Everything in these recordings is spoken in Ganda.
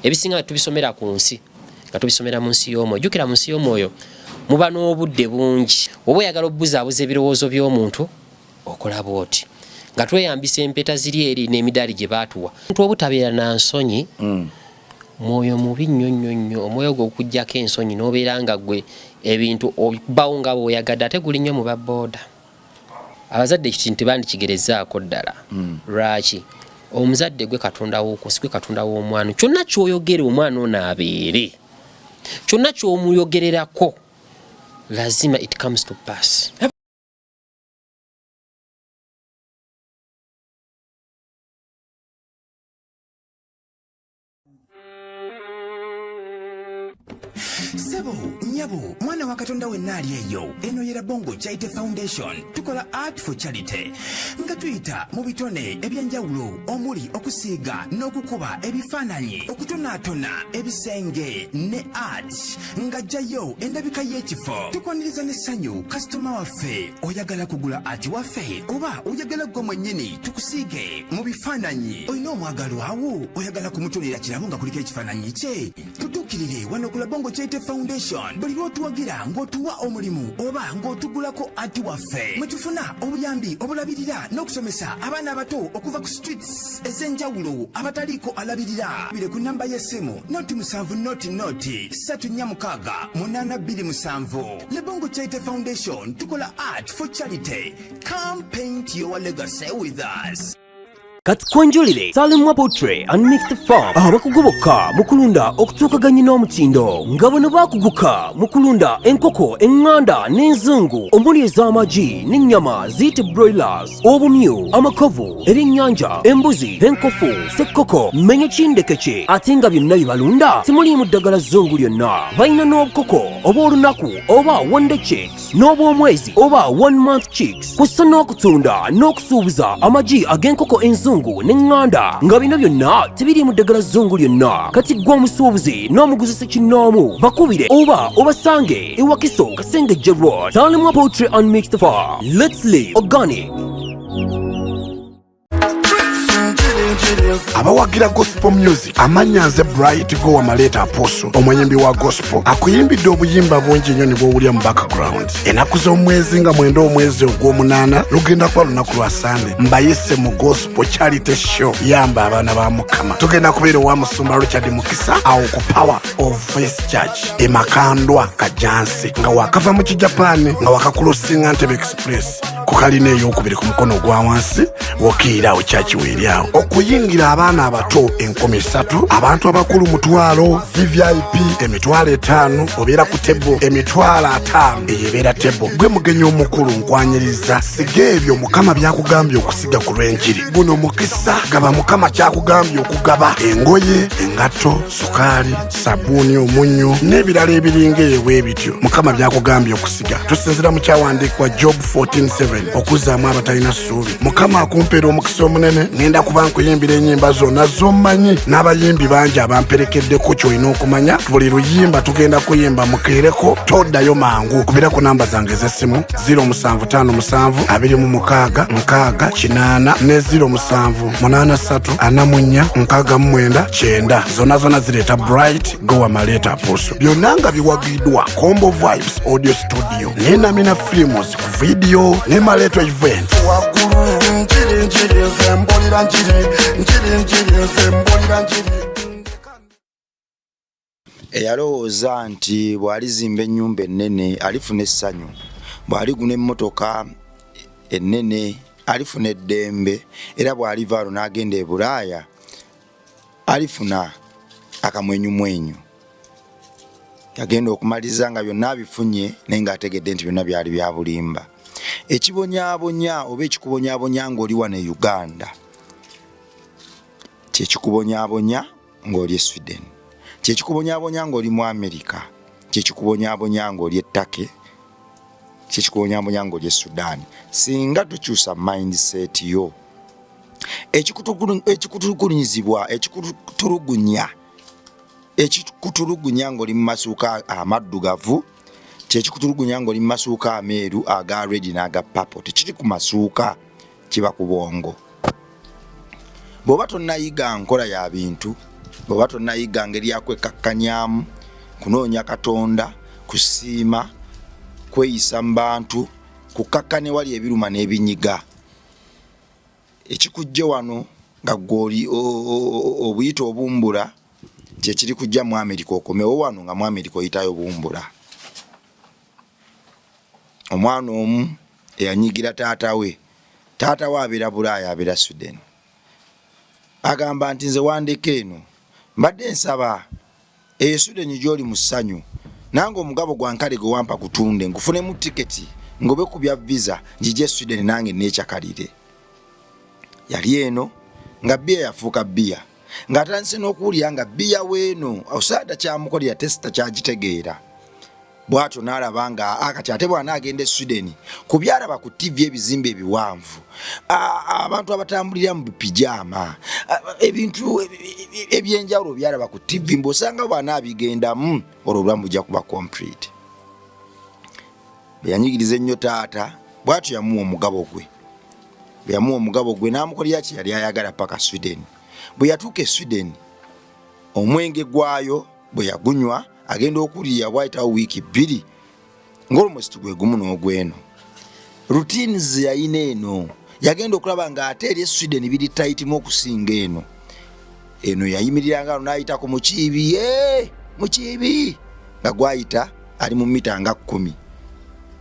Ebisinga tubisomera ku nsi, nga tubisomera mu nsi y'omwoyo. Jjukira mu nsi y'omwoyo muba n'obudde bungi. Oba oyagala okubuzaabuza ebirowoozo by'omuntu, okola bw'oti nga tweyambisa empeta ziri eri n'emidaali gye baatuwa. Omuntu obutabeera na nsonyi mwoyo mubi nnyo nnyo nnyo. Omwoyo gwo gukuggyako ensonyi n'obeera nga ggwe ebintu obikubawo nga bw'oyagadde, ate guli nnyo mu ba bbooda. Abazadde ekintu tebandikigerezaako ddala. Lwaki? Omuzadde gwe Katonda w'oku nsi, gwe Katonda w'omwana. Kyonna ky'oyogera omwana ono abeere, kyonna ky'omuyogererako, lazima it comes to pass. Sebo, nyabo, mwana wa Katonda wenna ali eyo, eno ye Rabongo Charity Foundation. Tukola art for charity nga tuyita mu bitone ebyenjawulo omuli okusiiga n'okukuba ebifaananyi, okutonaatona ebisenge ne art ng'ajjayo endabika y'ekifo. Tukwaniriza n'essanyu kasitoma waffe. Oyagala kugula art waffe oba oyagala ggwe mwennyini tukusiige mu bifaananyi? Olina omwagalwawo oyagala kumutonera kirabo nga kuliko ekifaananyi kye? Tutuukirire wano ku Labongo Charity Foundation buli lw'otuwagira ng'otuwa omulimu oba ng'otugulako ati waffe, mwe tufuna obuyambi obulabirira n'okusomesa abaana abato okuva ku streets ez'enjawulo abataliiko alabirira. Bire ku namba y'essimu 0 7 0 0 3 4 6 8 2 7. Labongo Charity Foundation, tukola art for charity. Come paint your legacy with us. Katukwanjulire Salimwa Poultry and Mixed Farm, abakugu bokka mu kulunda okutuukaganye n'omutindo, nga bano bakuguka mu kulunda enkoko eŋŋanda n'enzungu omuli ez'amagi n'ennyama ziyite broilers, obumyu, amakovu, ebyennyanja, embuzi, enkofu, sekkoko, mmenye kindekeke, ate nga byonna bye balunda temuliimu ddagala zzungu lyonna. Balina n'obukoko obw'olunaku oba one day chicks n'obw'omwezi oba one month chicks, kussa n'okutunda n'okusuubuza amagi ag'enkoko enzungu n'eŋŋanda, nga bino byonna tebiriimu ddagala zzungu lyonna. Kati ggwe omusuubuzi n'omuguzi ssekinnoomu, bakubire oba obasange e Wakiso, Kasengejje Road. Salimwa Poultry and Mixed Farm, let's live organic. Abawagira gospel music, amannya nze Bright Gowa Maleeta Apostle, omuyimbi wa gospel akuyimbidde obuyimba bungi nnyo ne bwowulya mu background. Ennaku z'omwezi nga 9 omwezi ogw'omunaana, lugenda kuba lunaku lwa Sande, mbayise mu gospel charity show yamba abaana ba Mukama. Tugenda kubeera owa Musumba Richard Mukisa awo ku Power of Faith Church e Makandwa, Kajansi, nga wakava mu Kijapaani, nga wakakulosinga Ntebe Express ku kalina eyokubiri ku mukono ogwa wansi, wokiira awo kyaki weeri awo. Okuyingira abaana abato 3000, abantu abakulu 500,000, VVIP 50,000, obeera ku table 50,000, eyo ebeera table. Gwe mugenyi omukulu, nkwanyiriza. Siga ebyo Mukama byakugambye okusiga ku lw'enjiri. Guno mukisa, gaba Mukama kyakugambye okugaba: engoye, engatto, sukaali, sabuuni, omunnyo n'ebirala ebiringa eyo bwe bityo Mukama byakugambye okusiga. Tusinzira mu kyawandiikibwa Job 14:7, okuzzaamu abatalina ssuubi. Mukama akumpeera omukisa omunene. Ŋŋenda kuba nkuyimbira ennyimba zonna z'ommanyi n'abayimbi bangi abamperekeddeko. Ky'olina okumanya, buli luyimba tugenda kuyimba mukeereko, toddayo mangu. Kubira ku namba zange ez'essimu 0757 26 60 80 ne 07 83 44 69 90. Zonna zonna zireeta Bright Gowa Maleeta Apostle. Byonna nga biwagiddwa Combo Vibes Audio Studio ne Namina Films ku video ne Maleeto Event. Waggulu njiri njiri nze mbulira njiri njiri njiri nze mbulira njiri. Eyalowooza nti bw'alizimba ennyumba ennene alifuna essanyu, bw'aliguna emmotoka ennene alifuna eddembe, era bw'aliva wano n'agenda e Bulaaya alifuna akamwenyumwenyu, yagenda okumaliriza nga byonna abifunye, naye ng'ategedde nti byonna byali bya bulimba. Ekibonyaabonya oba ekikubonyaabonya ng'oli wano e Uganda kyekikubonyaabonya ng'oli e Sweden, kyekikubonyaabonya ng'oli mu America, kyekikubonyaabonya ng'oli e Turkey, kyekikubonyaabonya ng'oli e Sudan, singa tokyusa mindset yo. Ekikutulugunyizibwa, ekikutulugunya ng'oli mu masuuka amaddugavu kyekikutulugunya ng'oli mu masuuka ameeru, aga red n'aga purple. Tekiri ku masuuka, kiba ku bwongo. Bw'oba tonnayiga nkola ya bintu. Bw'oba tonnayiga ngeri ya kwekkakkanyaamu, kunoonya Katonda, kusiima, kweyisa mu bantu, kukkakkana ewali ebiruma n'ebinyiga. Ekikujje wano nga ggwe oli obuyita obumbula kye kiri kujja mu Amerika okomewo wano nga mu Amerika oyitayo bumbula. Omwana omu eyanyigira taata we, taata we abeera Bulaaya, abeera Sweden. Agamba nti nze wandeka eno mbadde nsaba eyo Sweden gy'oli mu ssanyu nange omugabo gwa nkale gwe wampa gutunde nkufunemu tiketi ngobe ku bya visa njije Sweden nange neecakalire. Yali eno nga bbiya yafuuka bbiya ng'atandise n'okuwulira nga bbiya weeno osaada kyamukolera tesita kyagitegeera. Bwatyo n'alaba nga akati ate bw'anaagenda e Sweden ku byalaba ku ttivi ebizimbe ebiwanvu, abantu abatambulira mu bipijaama, ebintu ebyenjawulo byalaba ku ttivi, mbu osanga bw'anaabigendamu olwo obulamu bujja kuba complete. Bwe yanyigiriza ennyo taata bwatyo yamuwa omugabo gwe, bwe yamuwa omugabo gwe n'amukolera kye yali ayagala paka Sweden. Bwe yatuuka e Sweden omwenge gwayo bwe yagunywa agenda okuwulira bwayitawo wiiki bbiri ng'olmost gwe gumu n'ogweno routines yayina eno yagenda okulaba ng'ate eri e Sweden biri tayitimu okusinga eno. Eno yayimiriranga ano n'ayita ku mukiibi, ye mukiibi nga gwayita ali mu mita nga 10.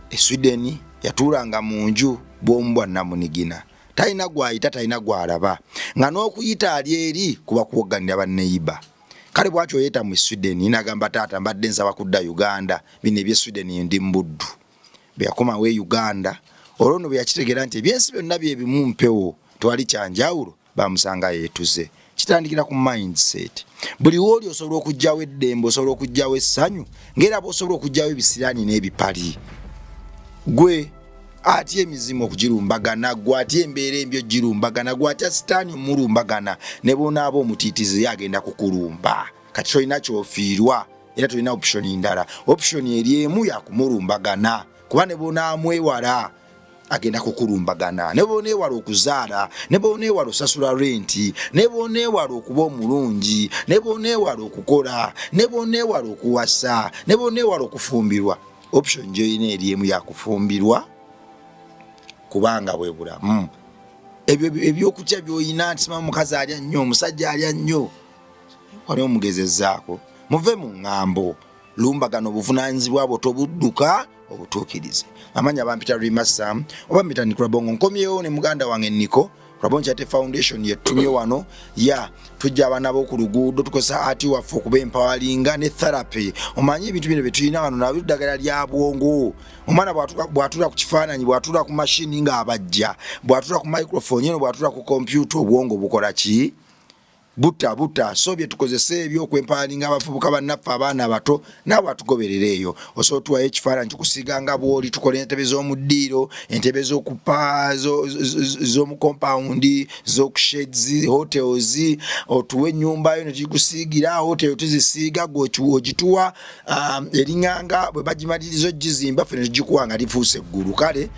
E Sweden yatuulanga mu nju bw'omu bwa nnamunigina, talina gwayita, talina gwalaba, nga n'okuyita ali eri kuba kuwogganira banneyiba. Kale bwatyo yeeta mu Sweden n'agamba taata mbadde nsaba kudda Uganda, bino eby'e Sweden ndi mu buddu. Bwe yakomawo e Uganda olwo nno bwe yakitegeera nti ebyensi byonna bye bimu mpewo tewali kyanjawulo, bamusanga yeetuze. Kitandikira ku mindset. Buli wooli osobola okuggyawo eddembe, osobola okuggyawo essanyu, ng'era bw'osobola okuggyawo ebisiraani n'ebipali. Gwe atya emizimu okugirumbagana, gwe atya embeera embi ogirumbagana, gwe atya sitaani omulumbagana, ne bw'onaaba omutiitizi ye agenda kukulumba. Kati tolina ky'ofiirwa era tolina option ndala. Option eri emu ya kumulumbagana, kuba ne bw'onaamwewala agenda kukulumbagana, ne bw'oneewala okuzaala, ne bw'oneewala osasula renti, ne bw'oneewala okuba omulungi, ne bw'oneewala okukola, ne bw'oneewala okuwasa, ne bw'oneewala okufumbirwa. Option gy'olina eri emu ya kufumbirwa, kubanga bwe bulamu. Ebyo ebyokutya by'olina nti simanyi omukazi alya nnyo, omusajja alya nnyo, wali omugezezaako. Muve mu ŋŋambo, lumbagana obuvunaanyizibwa bwo, tobudduka, obutuukirize. Amanya bampita Rima Sam oba mpita Nicola Bongo. Nkomyewo ne muganda wange Nico Rabon Charity Foundation yetumye wano ya tujja abaana b'oku luguudo, tukozesa ati waffe okuba empawalinga ne therapy. Omanyi ebintu bino bye tulina wano nabyo ddagala lya bwongo. Omwana bw'atuula ku kifaananyi, bw'atuula ku mashini ng'abajja, bw'atuula ku microphone eno, bw'atuula ku kompyuta, obwongo bukola ki? Buta buta. So bye tukozesa ebyo okwempawalinga abavubuka bannaffe, abaana abato, naawe atugoberera eyo osobola otuwayo ekifaananyi tukusiiga nga bw'oli. Tukola entebe z'omu ddiiro, entebe z'okupa z'omu kompawundi, z'okusheds, hotels. Otuwa ennyumba yo ne tugikusiigira, hotel tuzisiiga, gwe ogituwa, eringanga bwe bagimaliriza ogizimba, ffe ne tugikuwa nga lifuuse eggulu. Kale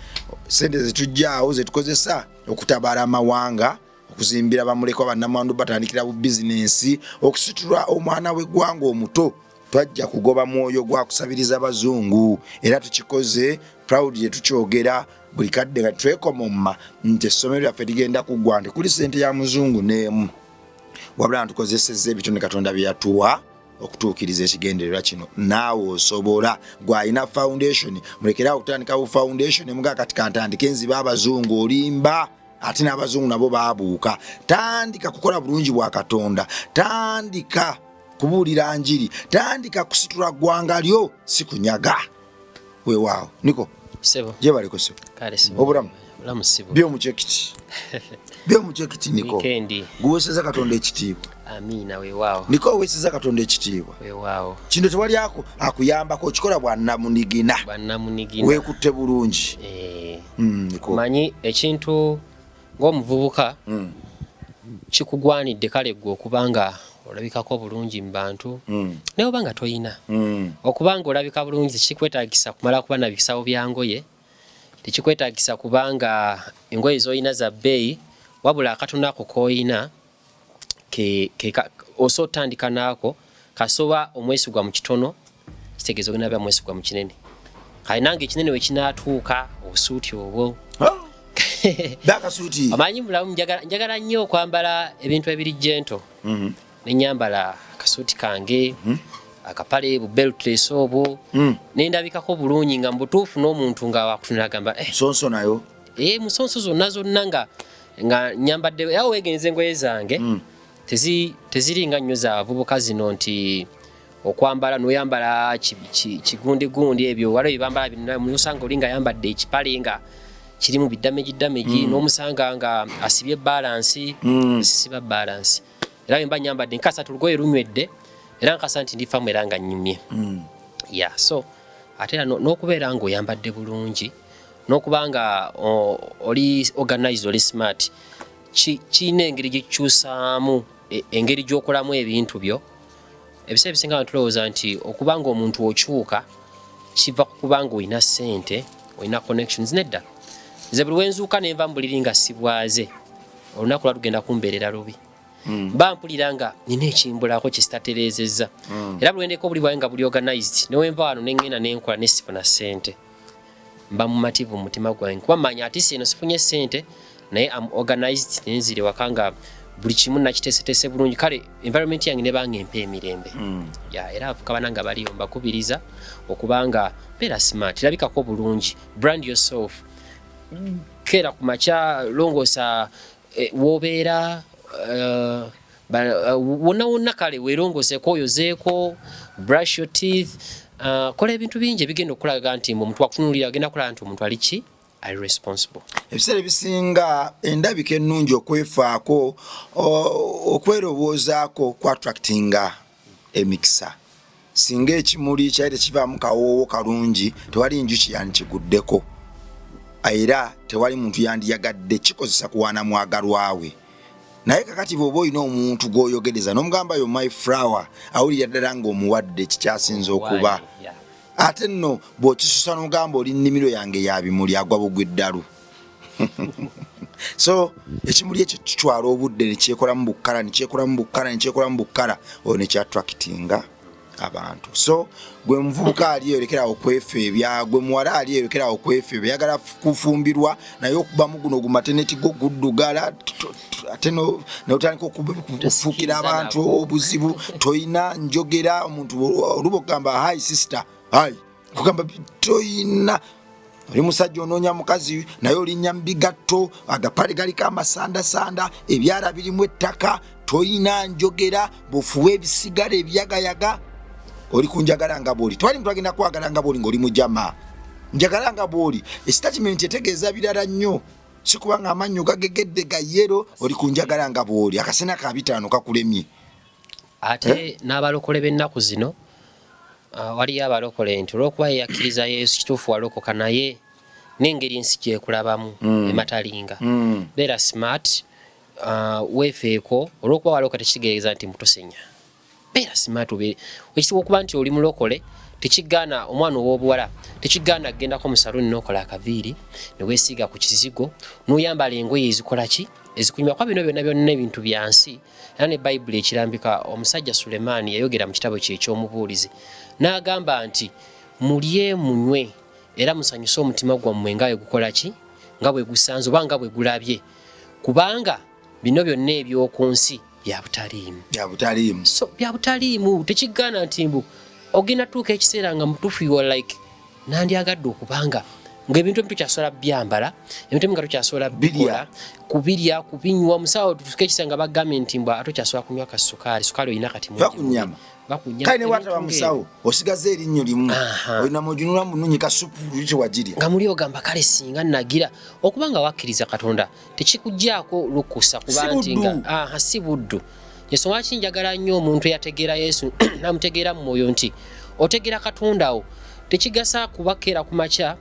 sente zetujjaawo zetukozesa okutabaala amawanga, okuzimbira bamulekwa, bannamwandu, batandikira bu bizinensi, okusitula omwana w'eggwanga omuto. Twajja kugoba mwoyo gwa kusabiriza bazungu, era tukikoze proud, tetukyogera buli kadde nga twekomomma nti essomero lyaffe ligenda kuggwa nti kuli ssente ya muzungu n'emu, wabula ntukozesezza ebitone Katonda bye yatuwa okutuukiriza ekigendererwa kino. Naawe osobola, gw'alina foundation, mulekere awo okutandika bu foundation emugaa kati kantandike nzibe abazungu. Olimba, ate n'abazungu nabo baabuuka. Tandika kukola bulungi bwa Katonda, tandika kubuulira njiri, tandika kusitula ggwanga lyo, si kunyaga. Weewaawo Niko, gyebaleko sebo, obulamu byomukyekiti byomukyekiti. Niko, guweeseza Katonda ekitiibwa. Amiina, weewaawo. Niko, oweeseza Katonda ekitiibwa. Weewaawo. Kino tewali akuyambako, okikola bwannamunigina, weekutte bulungi. Niko. Manyi ekintu ng'omuvubuka kikugwanidde, kale gwe okuba nga olabikako bulungi mu bantu, naye oba nga toyina okuba nga olabika bulungi tekikwetaagisa kumala kuba na bisawo bya ngoye, tekikwetaagisa kubanga engoye z'olina za bbeeyi, wabula akatono ako k'olina Osobola otandika naako kasoba omwesigwa mu kitono, kitegeeza ogenda bya mwesigwa mu kinene. Kale nange ekinene wekinaatuuka, obusuuti obwo. Bakasuuti. Amanyi mulamu, njagala nnyo okwambala ebintu ebiri gentle. Nenyambala akasuuti kange, akapale bu beltless obwo, nendabikako bulungi nga mubutuufu n'omuntu nga wakutunira agamba eh, Sonso nayo. Eh, musonso zonna zonna nga nyambadde era weegenza engoye zange teziringa nnyo za bavubuka zino nti okwambala noyambala kigundigundi ebyo. Waliwo ebibambala bino, nosanga oli nga ayambadde ekipale nga kirimu bidamage damage, n'omusanga nga asibye balance. Sisiba balance, era bwe mba nyambadde nkasa ti olugoye lunywedde, era nkasa nti ndifamu era nga nnyumye. Yeah, so ate era n'okubeera ng'oyambadde bulungi n'okuba nga oli organized, oli smart, kirina engeri gyekikyusaamu engeri gy'okolamu ebintu byo. Ebiseera ebisinga abantu tulowooza nti okuba nga omuntu okyuka kiva ku kuba nga olina ssente, olina connections. Nedda, nze buli wenzuuka nenva mu buliri nga sibwaze, olunaku lwa lugenda kumbeerera lubi. Mba mpulira nga nina ekimbulako kisitatereezezza. Era buli wendeka obuli bwange nga buli organized, newenva wano neŋŋenda nenkola nesifuna ssente, mba mumativu mu mutima gwange, kuba manya ati si eno sifunye ssente naye am organized, nenzire waka nga buli kimu nakiteeseteese bulungi. Kale environment yange nebanga empa emirembe. Ya, era abavuka bananga baliyo mbakubiriza okubanga beera smart, labikako bulungi, brand yourself, keera ku makya, longoosa wobeera wonna wonna. Kale weerongoseeko, oyozeeko, brush your teeth, kola ebintu bingi ebigenda okulaga nti omuntu wakutunulira agenda kulaba nti omuntu ali ki, ali responsible. Ebiseera ebisinga endabika ennungi, okwefaako, okwerowoozaako ku attractinga emikisa. Singa ekimuli kyali tekivaamu kawoowo kalungi, tewali njuki yandikiguddeko, era tewali muntu yandiyagadde kikozesa kuwaana mwagalwawe. Naye kakati bw'oba olina omuntu gw'oyogereza n'omugamba yo my flower, awulira ddala ng'omuwadde kikyasinza okuba. Ate nno bw'okisusa n'ogamba oli nnimiro yange ya bimuli, agwa bugwi ddalu. So ekimuli ekyo kitwala obudde nekyekolamu bukkala, nekyekolamu bukkala, nekyekolamu bukkala oyo nekyattractinga abantu. So gwe muvubuka ali eyo, lekerawo okwefeebya. Gwe muwala ali eyo, lekerawo okwefeebya. Yagala kufumbirwa naye okubamu guno gumateneti go guddugala, ate notandika okufuukira abantu obuzibu. Toyina njogera, omuntu oluba okugamba hi sister, hi, kugamba toyina. Oli musajja onoonya mukazi naye olinnya mu bigatto, agapale galiko amasandasanda, ebyala birimu ettaka, toyina njogera, bw'ofuwa ebisigala ebiyagayaga. Oli kunjagala nga bwoli, tewali muntu agenda kwagala nga bwoli ng'oli mujama. Njagala nga bwoli, esitatimenti etegeeza birala nnyo, si kubanga amannyo gagegedde ga yellow. Oli kunjagala nga bwoli, akasena ka 500 kakulemye. Ate n'abalokole b'ennaku zino, waliyo abalokole nti olw'okuba yeyakkiriza Yesu, kituufu walokoka, naye n'engeri ensi gyekulabamu ematalinga. Beera smart, weefeeko. Olw'okuba walokoka tekitegeeza nti mutosenya. Beera smart, obeere ekitiibwa. Okuba nti oli mulokole tekigaana, omwana ow'obuwala tekigaana kugendako mu saluni n'okola akaviiri, ne weesiiga ku kizigo, n'oyambala engoye ezikola ki, ezikunyuma, kuba bino byonna byonna ebintu bya nsi. Era ne Bayibuli ekirambika. Omusajja Sulemaani yayogera mu kitabo kye eky'Omubuulizi n'agamba nti mulye, munywe, era musanyuse omutima gwammwe nga bwe gukola ki, nga bwe gusanze oba nga bwe gulabye, kubanga bino byonna eby'oku nsi bya butaliimu. Bya butaliimu. So bya butaliimu. Tekigaana nti mbu ogenda tuuka ekiseera nga mutuufu you are like nandyagadde okubanga ng'ebintu ebimu tukyasobola byambala, ebintu ebimu nga tukyasobola bikola, kubirya, kubinywa. Musawo tutuuke ekiseera nga bagambye nti mbw ate okyasobola kunywa ka sukaali, sukaali olina kati mungi. Va ku nnyama. Va ku nnyama. Kale ne Ebintu wataba musawo, osigaza erinnyo limu, olina mujunula mununyi kasupu luli tewagirya. Nga muli ogamba kale singa nagira okuba nga wakkiriza Katonda tekikugyako lukusa kuba Si nti nga buddu. Aha, si buddu. Ensonga lwaki njagala nnyo omuntu eyategeera Yesu namutegeera mu mwoyo, nti otegeera Katonda wo, tekigasa kubakeera ku makya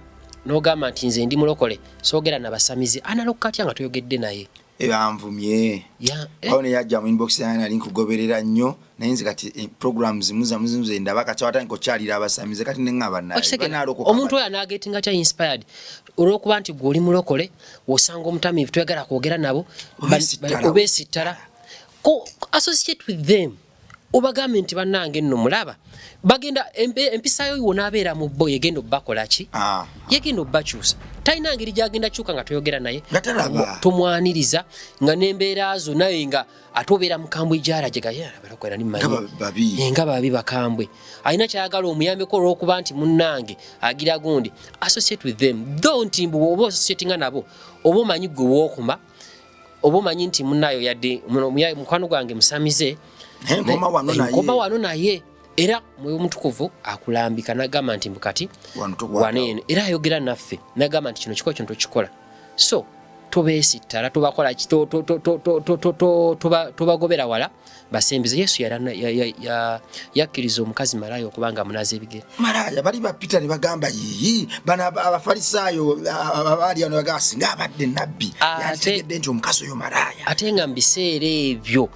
n'ogamba nti nze ndi mulokole, soogera nabasamize. Analokoka atya nga toyogedde naye? Ebanvumye. Ya, eh. Awo neyajja mu inbox yange, nali nkugoberera nnyo, naye nze kati programs zimu zamu zimu ze ndaba, kati watandika okukyalira abasamize, kati neŋŋamba naye Okitegeera? banalokoka. Omuntu oyo anaagetinga kya inspired olw'okuba nti gwe oli mulokole, osanga omutamiivu toyagala kwogera nabo, Obeesittala. Obeesittala. Ko Associate with them, obagambe nti bannange nno mulaba bagenda empisayo wonaabeera mu bo yegenda obbakola ki, yegenda obbakyusa. Talina ngeri gyagenda kyuka nga toyogera naye, Nga talaba. Tomwaniriza nga n'embeera zo naye nga ate obeera mukambwe gyalaje Nga babi. Nga babi bakambwe, alina kyayagala omuyambeko olw'okuba nti munnange agira gundi. Associate with them though, nti mbu oba associatinga nabo, oba omanyi gwe wookoma, oba omanyi nti munnayo yadde mukwano gwange musamize, Naye nkoma wano naye. Nkoma wano naye, era Mwoyo Omutukuvu akulambika nagamba nti mbu kati Wano tokwatawo. Wano eno era ayogera naffe nagamba nti kino kikola, kino tokikola. So tobeesittala, tobakola ki, tobagobera wala, basembize. Yesu yakkiriza omukazi malaaya okuba nga amunaaza ebigere. Malaaya bali ba Peter ne bagamba yiyi bano abafalisaayo abaali ano bagamba singa abadde nabbi yanditegedde nti omukazi oyo malaaya. Ate nga mu biseera ebyo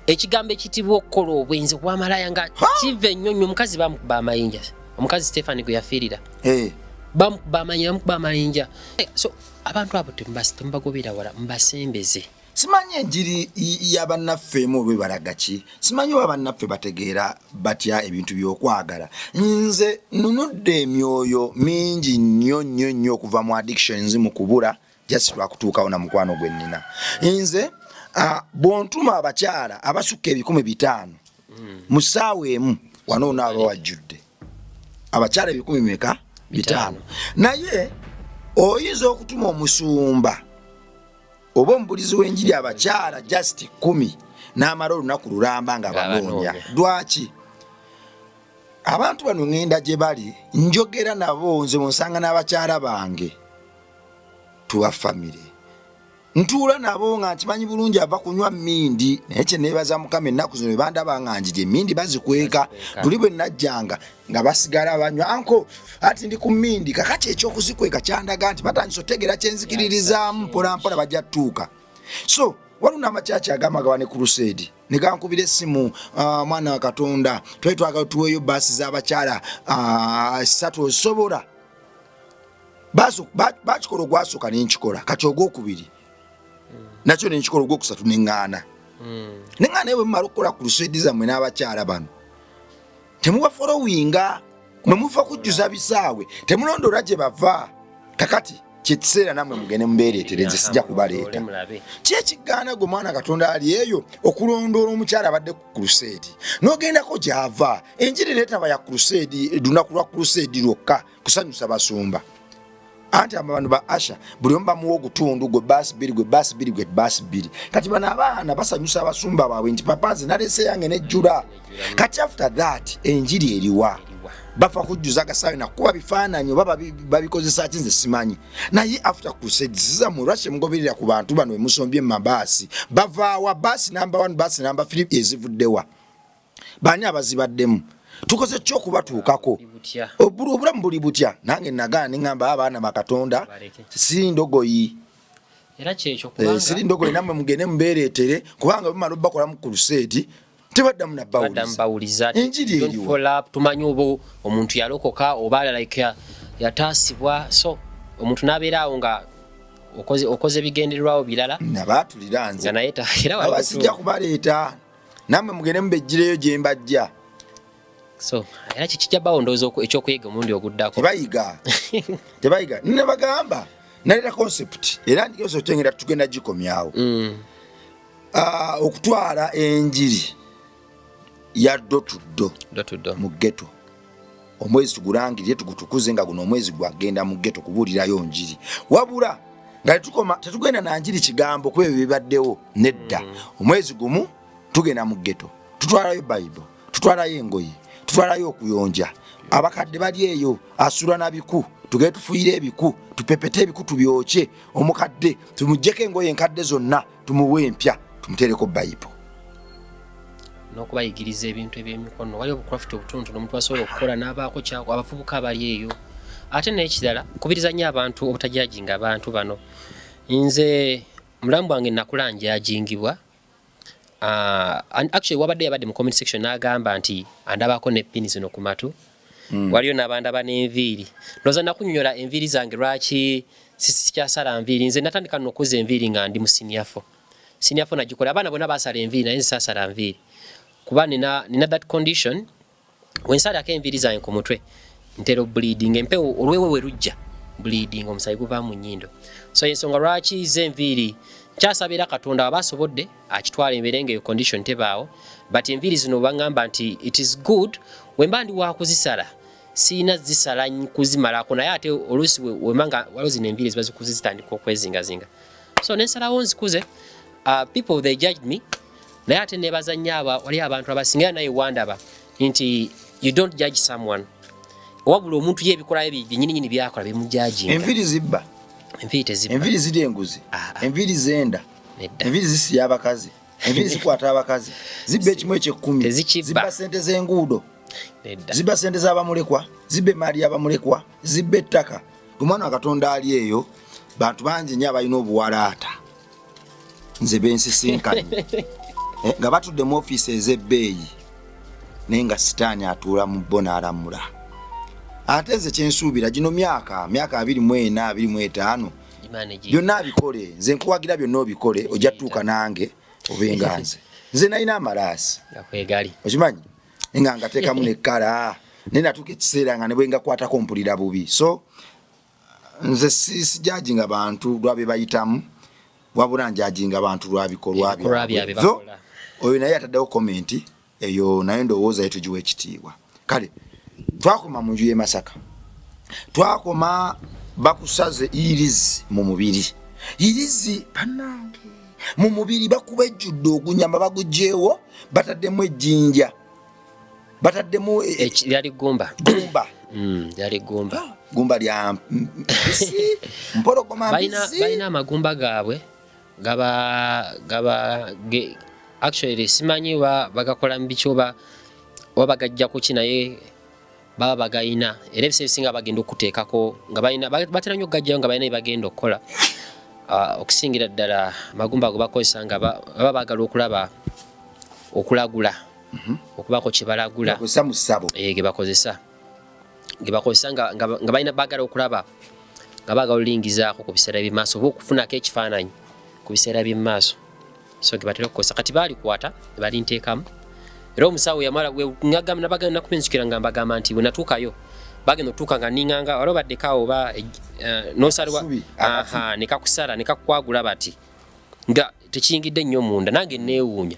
ekigambo ekitibwa okukola obwenzi okuba malaaya nga kiva ennyo nnyo. Omukazi bamukuba amayinja, omukazi Stefani gwe yafiirira. Bamukuba amayinja, bamukuba amayinja. So abantu abo temubagobera wala, mubasembeze. Simanyi enjiri yabannaffe emu olwebalaga ki, simanyi oba bannaffe bategeera batya ebintu by'okwagala. Nze nunudde emyoyo mingi nnyo nnyo nnyo okuva mu addictions, mu kubula, just lwakutuukawo na mukwano gwe nnina. Nze bw'ontuma abakyala abasukka 500,000 mu ssaawa emu, wano onaaba wajjudde abakyala ebikumi meka? 500. Naye oyinza okutuma omusumba oba omubulizi w'enjiri abakyala just 10, n'amala olunaku lulamba nga banoonya. Ng'abanoonya. Lwaki abantu bano ŋŋenda gye bali, njogera nabo? Nze bwonsanga n'abakyala bange tuba famire, ntuula nabo nga nkimanyi bulungi ava kunywa mindi. Naye kyeneebaza Mukama, ennaku zino bwebandaba nga njija, emindi bazikweka. Luli bwe najjanga nga basigala banywa anko ati ndi ku mindi. Kakati ekyokuzikweka kyandaga nti batandise otegeera kyenzikiririzaamu, mpolampola bajja tutuuka. So waliwo n'amakyaki agamba ne crusade ne gankubira essimu, "Mwana wa Katonda, twali twagala tuweeyo baasi z'abakyala 3, osobola?" Bakikola ogwasooka nenkikola, kati ogwokubiri nakyo nenkikola, ogwokusatu neŋŋaana neŋŋaana. Naye bwe mumala okukola crusade zammwe n'abakyala bano, temuba followinga, mwe muva kujjuza bisaawe, temulondoola gye bava. Kakati kyekiseera nammwe mugende mubeereetere, nze sijja kubaleeta. Mulabe. Ki ekigaana gwe mwana Katonda ali eyo okulondoola omukyala abadde ku crusade n'ogendako gy'ava? Enjiri neetaba ya crusade, lunaku lwa crusade lwokka kusanyusa basumba. Anti abantu ba usher buli omu bamuwa ogutundu, gwe baasi 2, gwe baasi 2, gwe baasi 2. Kati bano abaana basanyusa abasumba baabwe nti papa nze nalese yange nejjula. Kati after that enjiri eriwa? Bafa kujjuza agasaawe nakuba bifaananyi oba babikozesa ki nze simanyi. Naye after crusades zammwe, lwaki temugoberera ku bantu bano emusombye mu mabaasi? Bavaawa? Baasi namba 1, baasi namba 3 ezivuddewa? Baani abazibaddemu? Tukoze ki okubatuukako? Butya? Obulamu buli butya? Nange nagaana neŋŋamba abaana bakatonda Baleke. siri ndogoyi. Era kyekyo. Eh, siri Kubanga ndogoyi, nammwe mugende mubeereetere, kubanga bamala obbakolamu crusade tebaddamu baddamu nabawuliza. Bawuliza. Enjiri Don't eriwa? follow up, tumanyi oba omuntu yalokoka oba like yataasibwa. So omuntu n'abeera awo nga okoze ebigendererwawo birala. Nabaatulira nze. Nga naye era wali aba sijja kubaleeta, nammwe mugende mubejjireyo gye mbajja. So era kikijja bawo ndowooza ekyokuyiga omulundi oguddako. Tebayiga, tebayiga. Nabagamba naleeta concept, era ndiosotengera tugenda gikomyawo. Okutwala enjiri ya door to door Door to door. mu ghetto, omwezi tugulangirire, tugutukuze nga guno omwezi gwagenda mu ghetto kubuulirayo njiri. Wabula nga tetukoma, tetugenda na njiri kigambo kuba ebyo bibaddewo nedda. Omwezi gumu tugenda mu ghetto, tutwalayo Bayibuli, tutwalayo engoye, tutwalayo okuyonja. Abakadde bali eyo asula na biku, tugende tufuyire ebiku, tupepete ebiku, tubyokye. Omukadde tumugjeko engoye enkadde zonna, tumuwe empya, tumuteereko Bayibuli. N'okubayigiriza ebintu ebyemikono. Waliwo obucraft obutonotono omuntu asobola okukola n'abaako kyako. Abavubuka abali eyo, ate n'ekirala, kubiriza nnyo abantu obutajudginga abantu bano. Nze mulamu bwange nakula njudgingibwa. And actually wabadde yabadde mu comment section n'agamba nti andabako ne pini zino ku matu. Waliyo n'abandaba n'enviiri. Ndowooza nakunyonyola enviiri zange lwaki sikyasala nviiri. Nze natandika nno okuza enviiri nga ndi mu senior four. Senior 4 nagikola. Abaana bonna basala enviiri, naye nze saasala nviiri kuba nina that condition. Wensalako enviiri zange ku mutwe, ntera obleeding, empewo olwewe we lujja, bleeding, omusayi guva mu nnyindo. So ensonga lwaki ze enviiri nkyasaba era Katonda aba asobodde akitwala embeere nga eyo condition tebaawo. But enviiri zino baŋŋamba nti it is good wemba ndi wakuzisala, siina zisala kuzimalako, naye ate oluusi wemba nga waliwo zino enviiri ziba zikuze zitandika okwezingazinga, so nensalawo nzikuze. People, they judged me, naye ate nebaza nnyo aba wali abantu abasinga naye wandaba nti you don't judge someone, wabula omuntu ye ebikola bye byenyininyini byakola bimujudginga. Enviiri zibba? Enviiri tezibba. Enviiri ziri enguzi? Ah, ah. Enviiri zenda? Nedda. Enviiri zisiya abakazi? Enviiri zikwata abakazi? Zibba ekimu ekyekkumi? Tezikibba. Zibba sente z'enguudo? Nedda. Zibba sente z'abamulekwa? Zibba emaali y'abamulekwa? Zibba ettaka? Omwana wa Katonda ali eyo, bantu bangi nnyo abalina obuwalaata nze bensisinkanye nga batudde mu ofiisi ez'ebbeeyi, naye nga sitaani atuula mu bo n'alamula. Ate nze kyensuubira, gino myaka 24, 25, Gimanage. byonna abikole. Nze nkuwagira, byonna obikole, ojja tuuka nange obenga nze. Nze nalina amalaasi. Nga kwegali. Okimanyi nga ngateekamu nekkala, naye natuuka ekiseera nga ne bwe ngakwatako mpulira bubi. So nze sijudginga bantu lwa bye bayitamu, wabula njudginga bantu lwabikolwa Ebikolwa byabwe byabwe. So bakola. oyo naye ataddewo comment eyo, naye ndowooza ye tugiwa ekitiibwa. Kale twakoma mu nju y'e Masaka, twakoma bakusaze irizi mu mubiri. Irizi bannange mu mubiri bakuba ejjudde ogunyama, bagugyewo, bataddemu ejjinja, bataddemu Lyali gumba. Gumba. Lyali gumba. Gumba lya mpisi, mpologoma? Balina Mbisi. Balina amagumba gaabwe gaba actually simanyi oba bagakola mu biki oba bagajja kuki, naye baba bagayina. Era ebiseera ebisinga bagenda okuteekako nga balina batera nnyo okugajjayo nga balina bye bagenda okukola. Okusingira ddala amagumba ago bakozesa nga baba baagala okulaba, okulagula, okubaako kye balagula. Bakozesa mu ssabo. Ge bakozesa nga balina baagala okulaba, nga baagala olingizaako ku biseera by'emaaso oba okufunako ekifaananyi ku biseera by'emaaso. So ge batera okukozesa. Kati baalikwata ne balinteekamu, era omusawo yamala nakumenzukira nga mbagamba nti bwe natuukayo bagenda okutuuka nga ninganga waliwo baddekaawo oba nosalibwa. Akasubi, akati. Aha, ne kakusala ne kakukwagula bati nga tekiyingidde nnyo munda. Nange neewuunya,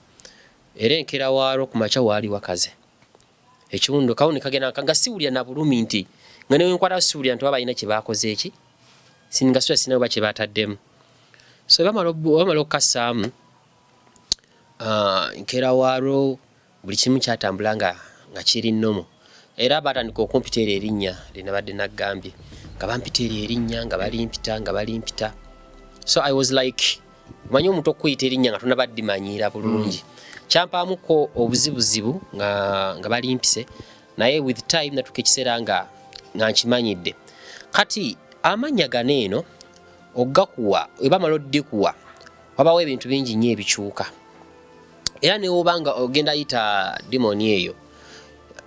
era enkeera waalwo ku makya waali wakaze ekiwundu kawo ne kagenda nga siwulira na bulumi, nti nga newenkwata siwulira nti oba balina kye bakoze eki singa sula sina oba kye bataddemu. So bamala okukassaamu, nkeera waalwo buli kimu kyatambula nga kiri nnomo. Era batandika okumpita eryo erinnya lyenabadde naggambye, nga bampita eryo erinnya, nga balimpita, nga balimpita. So I was like, omanyi omuntu okuyita erinnya nga tonaba ddimanyiira bulungi, kyampaamuko obuzibuzibu nga balimpise, naye with time natuuka ekiseera nga nkimanyidde. Kati amannya gano eno ogakuwa, webamala oddikuwa, wabawo ebintu bingi nnyo ebikyuka. Era newoba nga ogenda yita demoni eyo,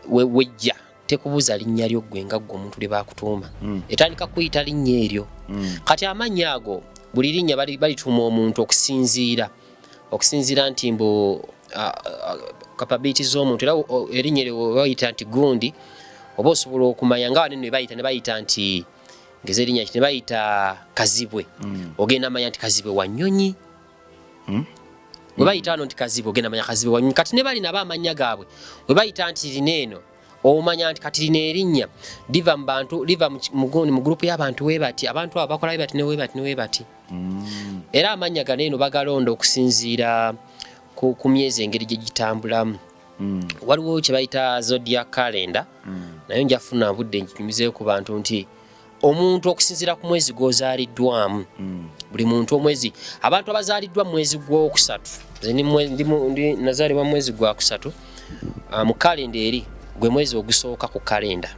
wejja tekubuuza linnya lyo ggwe nga ggwe omuntu lye bakutuuma, etandika kuyita linnya eryo. Kati amannya ago, buli linnya balituuma omuntu okusinziira nti mbu capability z'omuntu. Era erinnya eryo bayita nti gundi, oba osobola okumanya nga wanene bayita ne bayita nti ngeza erinnya ki, ne bayita Kazibwe, ogenda manya nti Kazibwe wa nnyonyi. Bwe bayita wano nti Kazibwe, ogenda manya Kazibwe wa nnyonyi. Kati ne bali nabo amannya gaabwe, bwe bayita nti lino eno, omanya nti kati lino erinnya liva mu bantu, liva mu gundi, mu gurupu y'abantu we bati, abantu abo bakola we bati ne we bati ne we bati. Era amannya gano eno bagalonda okusinziira ku myezi engeri gye gitambulamu. Waliwo kye bayita zodiac calendar, naye nja funa budde nkinyumizeeyo ku bantu nti omuntu okusinziira ku mwezi gw'ozaaliddwamu, buli muntu omwezi, abantu abazaaliddwa mu mwezi gw'okusatu, nze nazaalibwa mu mwezi gwa kusatu, mu kalenda eri gwe mwezi ogusooka ku kalenda.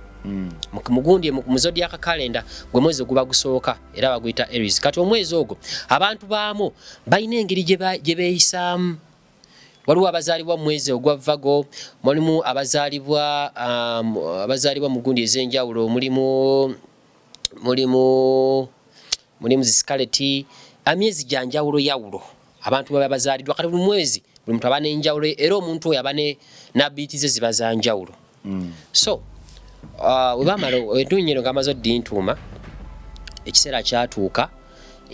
Mugundi mu zodiac calendar gwe mwezi oguba gusooka, era baguyita Aries. Kati omwezi ogwo abantu baamu balina engeri gye beeyisaamu. Waliwo abazaalibwa mu mwezi ogwa Virgo, mulimu abazaalibwa mu gundi ez'enjawulo, mulimu zi scarlet, emyezi gya njawulo yawulo. Abantu baba bazaaliddwa kati buli mwezi buli muntu aba n'enjawulo era omuntu oyo aba n'ability ze ziba za njawulo. So webamala entunyero nga amaze oddintuuma, ekiseera kyatuuka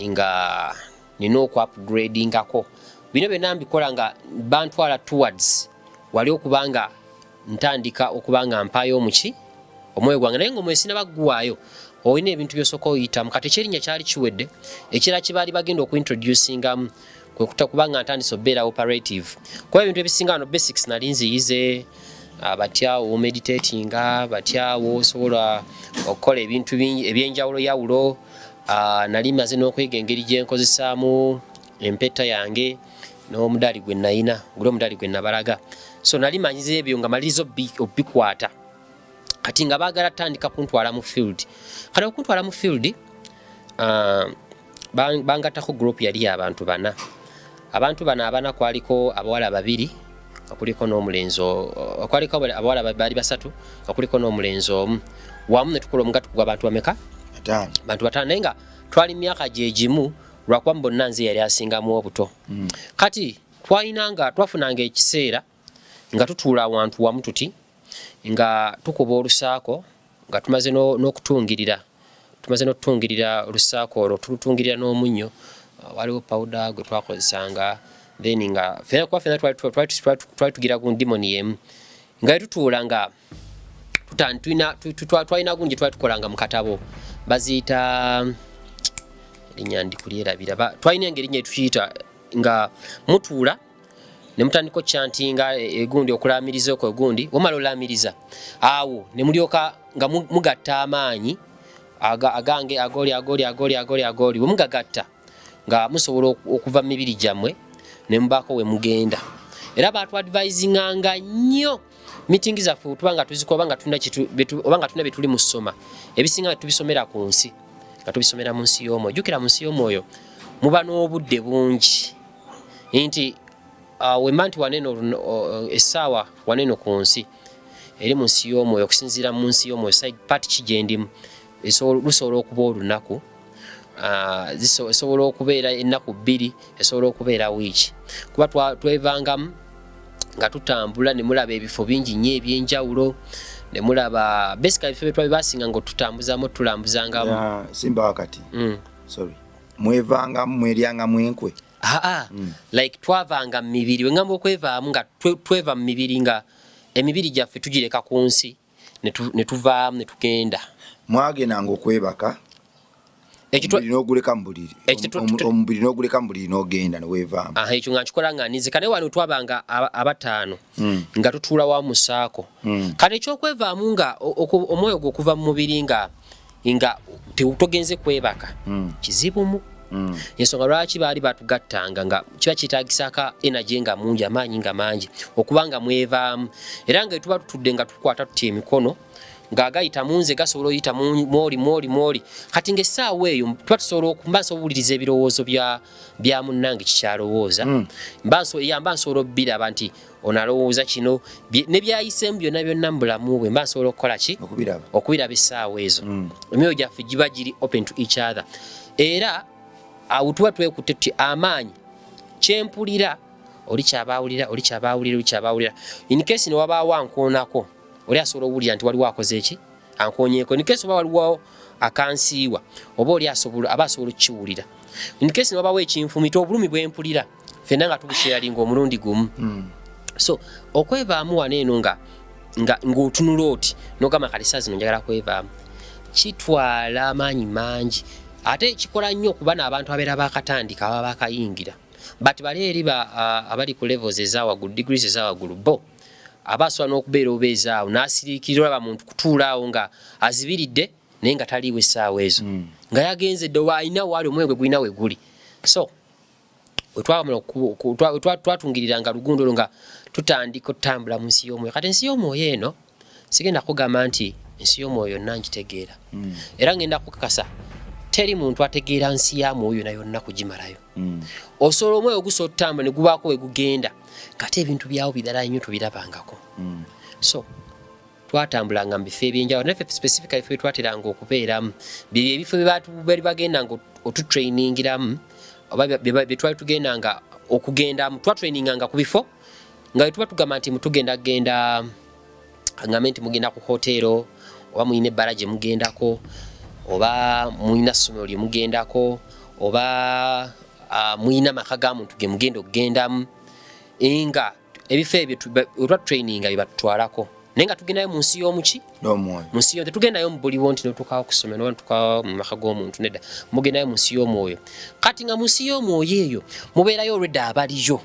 nga nina okuupgradingako. Bino byonna mbikola nga bantwala towards wali okuba nga ntandika okuba nga mpaayo omuki omwoyo gwange, naye nga omwoyo sinaba guwaayo, olina ebintu byosooka oyitamu. Kati ekyerinnya kyali kiwedde, ekirala kyebaali bagenda okuintroducingamu kwekuta kubanga ntandise obeera operative, kuba ebintu ebisinga wano basics nali nziyize, batyawo meditatinga, batyawo osobola okukola ebintu bingi ebyenjawulo yawulo. Nali maze n'okuyiga engeri gyenkozesaamu empeta yange n'omudaali gwe nayina, guli omudaali gwe nabalaga. So nali manyize ebyo nga maliriza obikwata. Kati nga baagala tandika kuntwala mu field. Kati okuntwala mu field, bangattako group yali abantu bana. Abantu bano abana kwaliko abawala babiri nga kuliko n'omulenzi, kwaliko abawala baali basatu nga kuliko n'omulenzi omu, wamu ne tukola omugatto gw'abantu bameka? Bataano. Bantu bataano, naye nga twali myaka gye gimu, lwakuba mu bonna nze yali asingamu obuto. Kati twalinanga twafunanga ekiseera nga tutuula awantu wamu tuti nga tukuba olusaako, nga tumaze n'okutungirira, tumaze n'okutungirira olusaako olwo, tulutungirira n'omunnyo. Waliwo powder gwe twakozesanga, then nga fena kuba fena twali tugira ku demon yemu, nga tutuula nga twalina gundi twali tukolanga mu katabo, baziyita erinnya ndikulyerabira. Twalina engeri nye tukiyita nga mutuula ne mutandika okyantinga egundi, okulamiriza okwo egundi. Wamala olamiriza awo ne mulyoka nga mugatta amaanyi agange, agoli, agoli, agoli, agoli, agoli. Bwe mugagatta nga musobola okuva mu mibiri gyammwe ne mubaako we mugenda. Era batwadvisinganga nnyo meeting zaffe tuba nga tuzikola oba nga tulina bye tuli mu ssoma, ebisinga tubisomera ku nsi, nga tubisomera mu nsi y'omwoyo. Jjukira mu nsi y'omwoyo muba n'obudde bungi, nti wemba nti waneno essaawa waneno ku nsi eri mu nsi y'omwoyo, okusinziira mu nsi y'omwoyo side part ki gye ndimu, lusobola okuba olunaku, esobola okubeera ennaku 2, esobola okubeera wiiki, kuba twevangamu nga tutambula ne mulaba ebifo bingi nnyo ebyenjawulo, ne mulaba basically ebifo byetwali basinga nga otutambuzamu, tulambuzangamu. Simba wakati. Sorry, mwevangamu, mweryangamu enkwe? Aa, like twavanga mu mibiri. Wengamba okwevaamu nga tweva mu mibiri, nga emibiri gyaffe tugireka ku nsi ne tuvaamu ne tugenda. Mwagendanga okwebaka, omubiri n'oguleka mu buliri, omubiri n'oguleka mu buliri n'ogenda neweevaamu? Aha, ekyo nga nkikola nga nizika, naye wano twabanga abataano nga tutuula wamu musaako. Kale ekyokwevaamu nga omwoyo gwe okuva mu mubiri nga togenze kwebaka kizibumu. Ensonga lwaki baali batugattanga nga kiba kyetaagisaako energy nga mungi, amaanyi nga mangi okuba nga mwevaamu. Era nga tuba tutudde nga tukwata tutya emikono ng'agayita mu nze gasobola oyita mwoli, mwoli, mwoli. Kati ng'essaawa eyo tuba tusobola mba nsobola owuliriza ebirowoozo bya munnange kikyalowooza. Mba nsobola obbiraba nti ono alowooza kino, ne byayiseemu byonna byonna mu bulamu bwe, mba nsobola okukola ki? Okubiraba. Okubiraba essaawa ezo. Emyoyo gyaffe giba giri open to each other. Era awo tuba twekutte tuti amaanyi kyempulira oli kyaba awulira, oli kyaba awulira, oli kyaba awulira. In case ne wabaawo ankoonako, oli asobola owulira nti waliwo akoze eki ankoonyeeko. In case oba waliwo akansiiwa, oba oli aba asobola okukiwulira. In case ne wabaawo ekinfumita, obulumi bwempulira ffenna nga tubusharinga omulundi gumu. So okwevaamu wano eno nga ng'otunula oti n'ogamba kati saa zino njagala kwevaamu, kitwala amaanyi mangi, ate kikola nnyo okuba n'abantu abeera bakatandika, aba bakayingira. But bali eri abali ku levels ezawaggulu, degrees ezawaggulu, bo aba asobola n'okubeera obeezaawo n'asiriikirira, olaba muntu kutuula awo nga azibiridde naye nga taliiwo essaawa ezo, nga yagenze dde alina waali, omwoyo gwe gulina we guli. So twatungiriranga lugundo olwo nga tutandika otutambula mu nsi y'omwoyo. Kati ensi y'omwoyo eno sigenda kugamba nti ensi y'omwoyo yonna ngitegeera, era ngenda kukakasa teri muntu ategeera nsi ya mwoyo yonna yonna kugimalayo. Osobola omwoyo gusobola otutambula ne gubaako we gugenda, kati ebintu byawo birala nnyo tubirabangako. So twatambulanga mu bifo ebyenjawulo, naye ffe specifically ffe twateranga okubeeramu bye ebifo bye bali bagenda nga otutrainingiramu, oba bye twali tugenda nga Okugenda twatraininganga ku bifo nga wetuba tugamba nti mutugenda genda, ngambe nti mugenda ku hotero, oba mulina ebbala gye mugendako, oba mulina ssomero lye mugendako, oba mulina maka ga muntu ge mugenda okugendamu, nga ebifo ebyo wetwatraininga bye batutwalako, naye nga tugendayo mu nsi y'omuki? N'omwoyo. Mu nsi yo tetugendayo mu buliwo nti notukawo ku ssomero oba notukawo mu maka g'omuntu, nedda, mugendayo mu nsi y'omwoyo. Kati nga mu nsi y'omwoyo eyo mubeerayo olwedda abaliyo,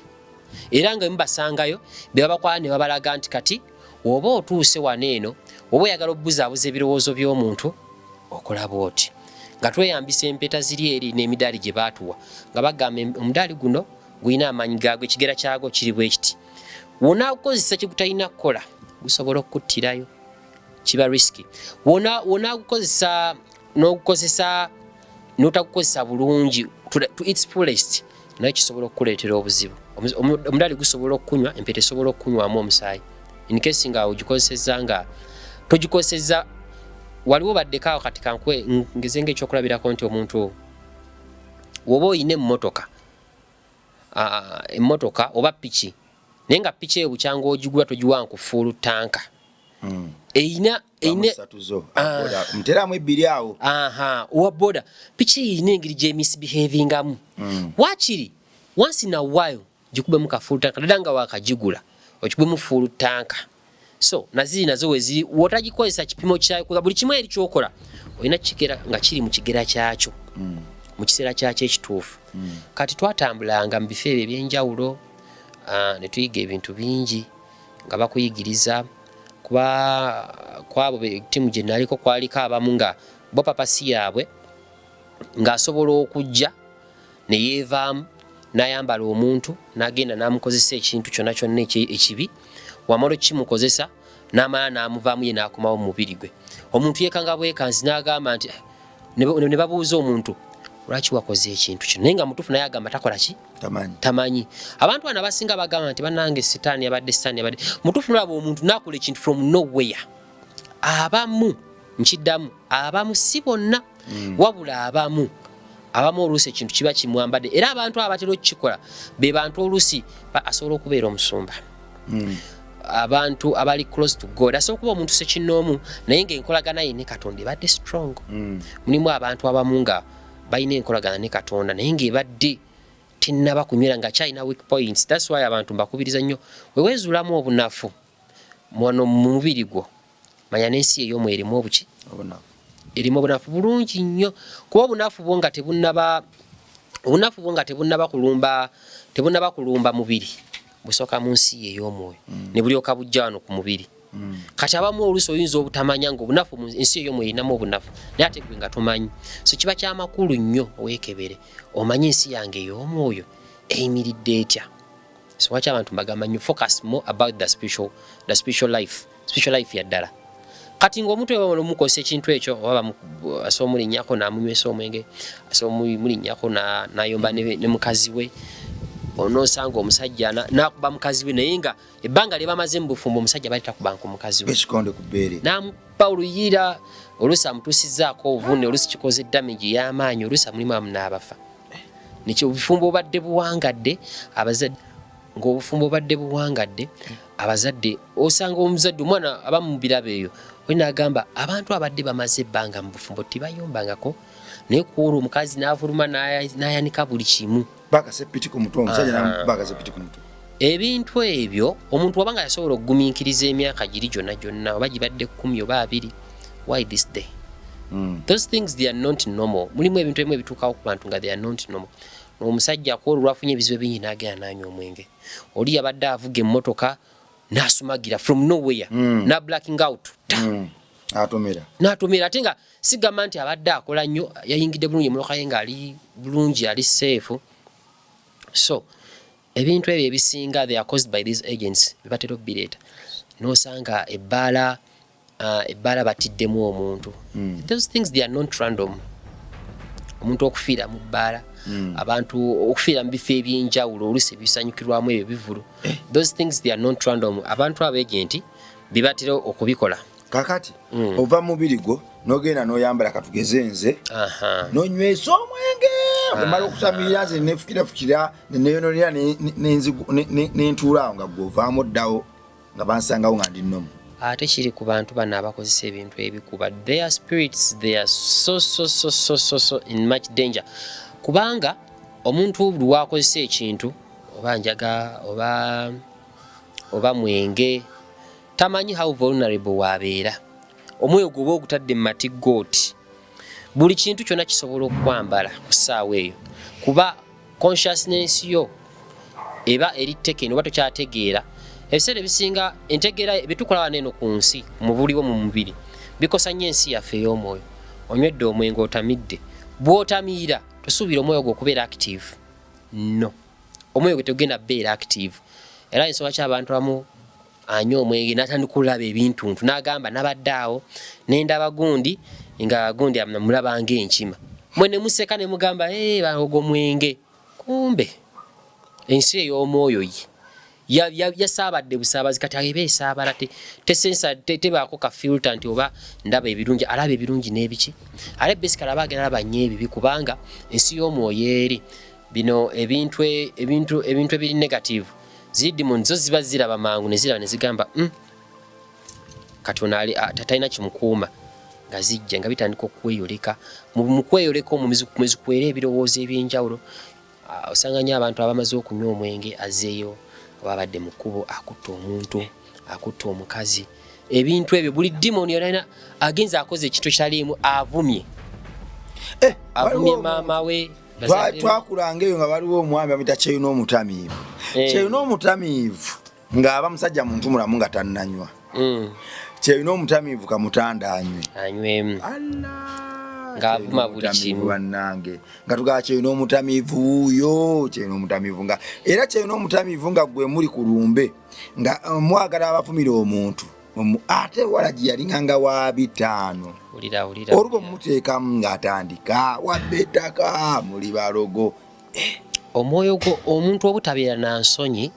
era nga mubasangayo be babakwala ne babalaga nti kati woba otuuse wano eno, oba oyagala okubuzaabuza ebirowoozo by'omuntu, okola bwoti, nga tweyambisa empeta ziri eri n'emidaali gye baatuwa, nga bagamba omudaali guno gulina amaanyi gaagwo, ekigera kyagwo kiri bwe kiti, wonaagukozesa kyekutalina kukola gusobola okukuttirayo, kiba risky. Wonaagukozesa n'ogukozesa n'otagukozesa bulungi to its fullest, naye kisobola okukuleetera obuzibu. Omudaali gusobola okukunywa, empeta esobola okukunywamu omusaayi in case nga ogikozesezza nga togikozesezza. Waliwo baddeko awo, kati kankuwe ngeze ngaekyokulabirako nti omuntu woba oyina emmotoka, emmotoka oba piki, naye nga piki eyo bukyanga ogigula togiwa nku full tank, eyina Ssatu zo muteramu ebbiri awo. Aha, owa boda, piki eyina engeri gyemisbehavingamu. Wakiri once in a while gikubemu ka full tank, ddala nga wakagigula okikubemu full tank. So naziri nazo weziri, wotagikozesa kipimo kyayo, kuba buli kimu eri kyokola olina kikigera nga kiri mu kigera kyakyo, mu kiseera kyakyo ekituufu. Kati twatambulanga mu bifo ebyo ebyenjawulo, ne tuyiga ebintu bingi nga bakuyigiriza, kuba kwabo ttiimu gye naliko kwaliko abamu nga bo purpose yaabwe ng'asobola okujja ne yeevaamu n'ayambala omuntu n'agenda n'amukozesa ekintu kyonna kyonna ekibi, wamala okukimukozesa n'amala n'amuvaamu ye n'akomawo mu mubiri gwe. Omuntu yeekanga bwekanzi n'agamba nti, "Eh," ne babuuza omuntu, "Lwaki wakoze ekintu kino?" Naye nga mutuufu, naye agamba takola ki? Tamanyi. Tamanyi. Abantu bano abasinga bagamba nti, "Bannange, sitaani yabadde, sitaani yabadde." Mutuufu, nolaba omuntu n'akola ekintu from nowhere. Abamu, nkiddamu, abamu, si bonna, wabula abamu oluusi ekintu kiba kimwambadde, era abantu abatera okukikola be bantu oluusi asobola okubeera omusumba, abantu abali close to God, asobola okuba omuntu sekinnoomu, naye ng'enkolagana ye ne Katonda ebadde strong. Mulimu abantu abamu nga balina enkolagana ne Katonda, naye ng'ebadde tennaba kunywera, nga kyalina weak points. That's why abantu mbakubiriza nnyo, weweezuulamu obunafu wano mu mubiri gwo, manya n'ensi ey'omwo erimu obuki? Obunafu. Erimu obunafu bulungi nnyo, kuba obunafu bwo nga tebunnaba kulumba mubiri, busooka mu nsi ey'omwoyo ne bulyoka bujja wano ku mubiri. Kati abamu oluusi oyinza obutamanya nga obunafu mu nsi ey'omwoyo erinamu obunafu, naye ate gwe nga tomanyi. So kiba kyamakulu nnyo oweekebere, omanye ensi yange ey'omwoyo eyimiridde etya. So waki abantu mbagamba nnyo, focus more about the spiritual life. Spiritual life ya ddala. Kati ng'omuntu oyo bamala omukozesa ekintu ekyo, oba asobola omulinnyako n'amunywesa omwenge, asobola omulinnyako n'ayomba ne mukazi we, onoosanga omusajja n'akuba mukazi we, naye nga ebbanga lye bamaze mu bufumbo omusajja bali takubanka omukazi we. Ekikonde ku bbeere. N'amukuba oluyiira, oluusi amutuusizzaako obuvune, oluusi kikoze damage ey'amaanyi, oluusi amulimu amu n'abafa. Nekyo obufumbo obadde buwangadde, abazadde, ng'obufumbo obadde buwangadde, abazadde, osanga omuzadde omwana abamu mu birabo eyo oli n'agamba abantu abadde bamaze ebbanga mu bufumbo tibayombangako, naye kwolwo omukazi n'avuluma n'ayanika buli kimu. Bakasepiti ku mutwe omusajja. Bakasepiti ku mutwe. Ebintu ebyo omuntu waba nga yasobola okugumiikiriza emyaka giri gyonna gyonna, oba gibadde 10 oba 20, why this day? Those things, they are not normal. Mulimu ebintu ebimu ebituukawo ku bantu nga they are not normal. Omusajja kwolwo lwafunye ebizibu ebingi n'agenda n'anywa omwenge, oli yabadde avuga emmotoka n'asumagira from nowhere, na blacking out ta. Atomera. N'atomera, ate nga sigamba nti abadde akola nnyo, yayingidde bulungi emmotoka ye, ng'ali bulungi, ali safe. So ebintu ebyo ebisinga, they are caused by these agents bebatera okubireeta, nosanga ebbaala batiddemu omuntu. Those things, they are not random. Omuntu okufiira mu bbaala, abantu okufiira mu bifo ebyenjawulo, oluusi ebisanyukirwamu, ebyo bivulu, those things, they are not random. Abantu abo agenti bibatera okubikola. Kakati ova mu mubiri gwo n'ogenda n'oyambala, katugeze nze, n'onywesa omwenge Bwemala okutamiira nze nefukirafukira neneyononera nentuula awo nga gwe ovaamu ddawo nga bansangawo nga ndi nomu. Ate kiri ku bantu bano abakozesa ebintu ebikuba, their spirits, they are so so so so so so in much danger, kubanga omuntu buli wakozesa ekintu, oba njaga oba mwenge, tamanyi how vulnerable wabeera. Omwoyo gwoba ogutadde mu matiggooti, buli kintu kyonna kisobola okwambala ku ssaawa eyo, kuba consciousness yo eba eri taken, oba tokyategeera. Ebiseera ebisinga entegeera byetukola wano eno ku nsi mu buliwo mu mubiri bikosa nnyo ensi yaffe ey'omwoyo. Onywedde omwenge, otamidde, bw'otamiira tosuubira omwoyo gwo okubeera active. No, omwoyo gwe tegenda kubeera active. Era ensonga ki abantu abamu anywa omwenge n'atandika okulaba ebintuntu, n'agamba, "Nabadde awo nendaba gundi nga gundi mulaba ng'enkima." Mwe ne museka ne mugamba, "Ee, ogwo mwenge." Kumbe ensi ey'omwoyo ye yasaabadde busaabazi. Kati eba esaabala tesensa, tebaako ka filter nti oba ndaba ebirungi, alaba ebirungi n'ebiki. Ate basically aba agenda alaba nnyo ebibi, kubanga ensi y'omwoyo eri bino ebintu ebintu ebiri negative. Ziri demon zo ziba ziraba mangu, ne ziraba ne zigamba, Kati ono talina kimukuuma." Nga zijja nga bitandika okweyoleka. Mu kweyoleka omwo mwezikwera ebirowoozo ebyenjawulo. Osanga nnyo abantu abamaze okunywa omwenge, azzeeyo oba abadde mu kkubo, akutta omuntu, akutta omukazi, ebintu ebyo. Buli demon yona agenza akoze ekintu ekitaliimu, avumye, avumye maama we. Twakulanga eyo nga waliwo omwami bamuyita Kyeyuna omutamiivu. Kyeyuna omutamiivu ng'aba musajja muntu mulamu nga tannanywa. Kyeyuna omutamiivu kamutanda anywe. Anywemu. Ng'avuma buli kimu. Bannange, nga tugaba Kyeyuna omutamiivu wuuyo, Kyeyuna omutamiivu nga era Kyeyuna omutamiivu nga gwe muli ku lumbe nga mwagala abafumira omuntu, ate walagi yalinganga wa 500. Wulira, wulira. Oluba omuteekamu ng'atandika wabba ettaka, muli balogo. Omwoyo gwo omuntu obutabeera na nsonyi,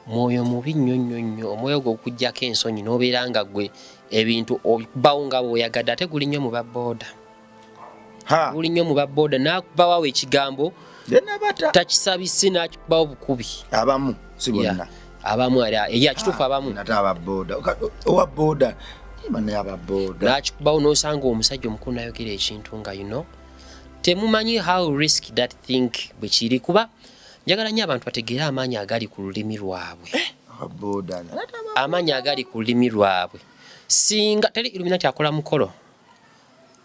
mwoyo mubi nnyo nnyo nnyo. Omwoyo gwo okuggyako ensonyi n'obeera nga gwe ebintu obawo nga bw'oyagadde, ate guli nnyo mu babooda. Guli nnyo mu babooda, n'akubawawo ekigambo takisabisi, n'akikubawo bukubi. Abamu, si bonna. Abamu era kituufu, abamu. Nate ababoda, owa boda naye ababoda. N'akikubawo n'osanga omusajja omukulu n'ayogera ekintu nga temumanyi how risk that thing bwe kiri, kuba njagala nnyo abantu bategeere amaanyi agali ku lulimi lwabwe. Ababoda. Amaanyi agali ku lulimi lwabwe. Singa teri Illuminati akola mukolo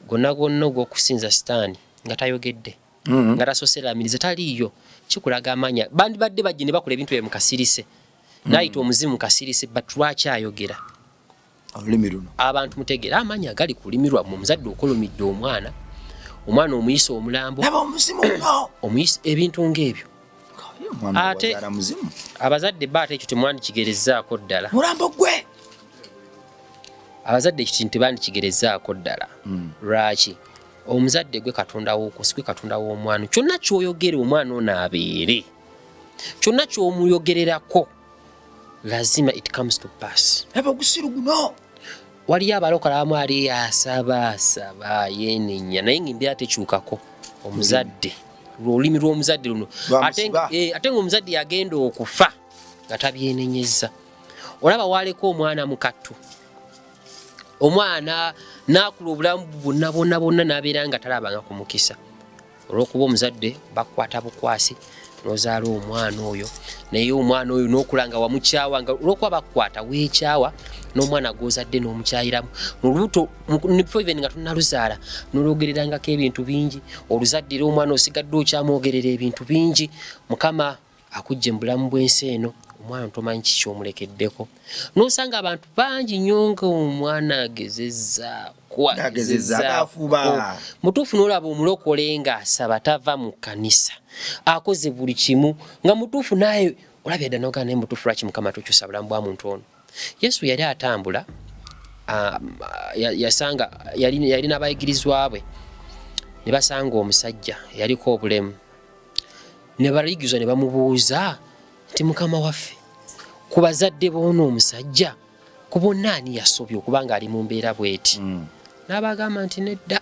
gwonna gwonna ogw'okusinza sitaani nga tayogedde, nga tasoseramiriza, taliiyo. Kikulaga amaanyi. Bandibadde bajje ne bakola ebintu ebyo mu kasirise, nayita omuzimu mu kasirise, but lwaki ayogera? Olulimi luno. Abantu mutegeere amaanyi agali ku lulimi lwammwe. Omuzadde okolomidde omwana, omwana omuyisa omulambo. Laba omuzimu guno. Omuyisa ebintu ng'ebyo. Omwana wazaala muzimu. Abazadde ba ate ekyo temwandikigerezaako ddala. Mulambo gwe. Abazadde ekyo kintu tebandikigerezaako ddala. Lwaki? Omuzadde gwe katonda w'okusi, gwe katonda w'omwana. Kyonna ky'oyogera omwana ono abeere, kyonna ky'omuyogererako, lazima it comes to pass. Laba ogusiru guno. Waliyo abalokole abamu ali asaba asaba, yenenya, naye ngaembeera tekyukako. Omuzadde, olulimi lw'omuzadde luno. Lwamusiba. Ate ng'omuzadde yagenda okufa nga tabyenenyeza. Olaba waleka omwana mu kattu, omwana n'akula obulamu bwonna bwonna bwonna n'abeera nga talabanga ku mukisa, olw'okuba omuzadde bakukwata bukwasi n'ozaala omwana oyo. Naye omwana oyo n'okula nga wamukyawa, nga olw'okuba bakukwata weekyawa n'omwana gw'ozadde n'omukyayiramu mu lubuto, before even nga tunnaluzaala, n'olwogererangako ebintu bingi. Oluzadde era omwana osigadde okyamwogerera ebintu bingi. Mukama akujje mu bulamu bw'ensi eno, omwana tomanyi kiki omulekeddeko. N'osanga abantu bangi nnyo nga omwana agezezzaako, Agezezzaako, afuba. Mutuufu, n'olaba omulokole ng'asaba, tava mu kkanisa, akoze buli kimu nga mutuufu, naye olabye dda nogaa, naye mutuufu lwaki Mukama tokyusa bulamu bwa muntu ono? Yesu yali atambula, yasanga yali n'abayigirizwa bwe, ne basanga omusajja yaliko obulemu, ne bayigirizwa ne bamubuuza nti, "Mukama waffe, ku bazadde b'ono omusajja, ku bonna ani yasobya okubanga ali mu mbeera bw'eti?" N'abagamba nti, "Nedda,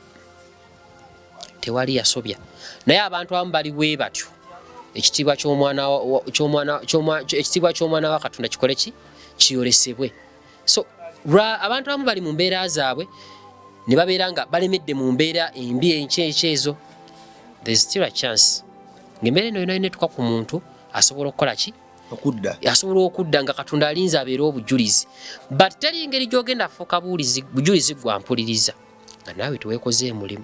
Tewali yasobya, naye abantu abamu bali bwe batyo. Ekitiibwa ky'omwana ekitiibwa ky'omwana wa Katonda kikole ki? Kiyolesebwe. So abantu abamu bali mu mbeera zaabwe ne babeera nga balemedde mu mbeera embi enkyekyo ezo. There's still a chance ng'embeera eno yona yona etuka ku muntu asobola okukola ki? Okudda. Asobola okudda nga Katonda alinze abeere obujulizi. But teri ngeri gy'ogenda fuuka bujulizi gwampuliriza nga naawe teweekoze mulimu.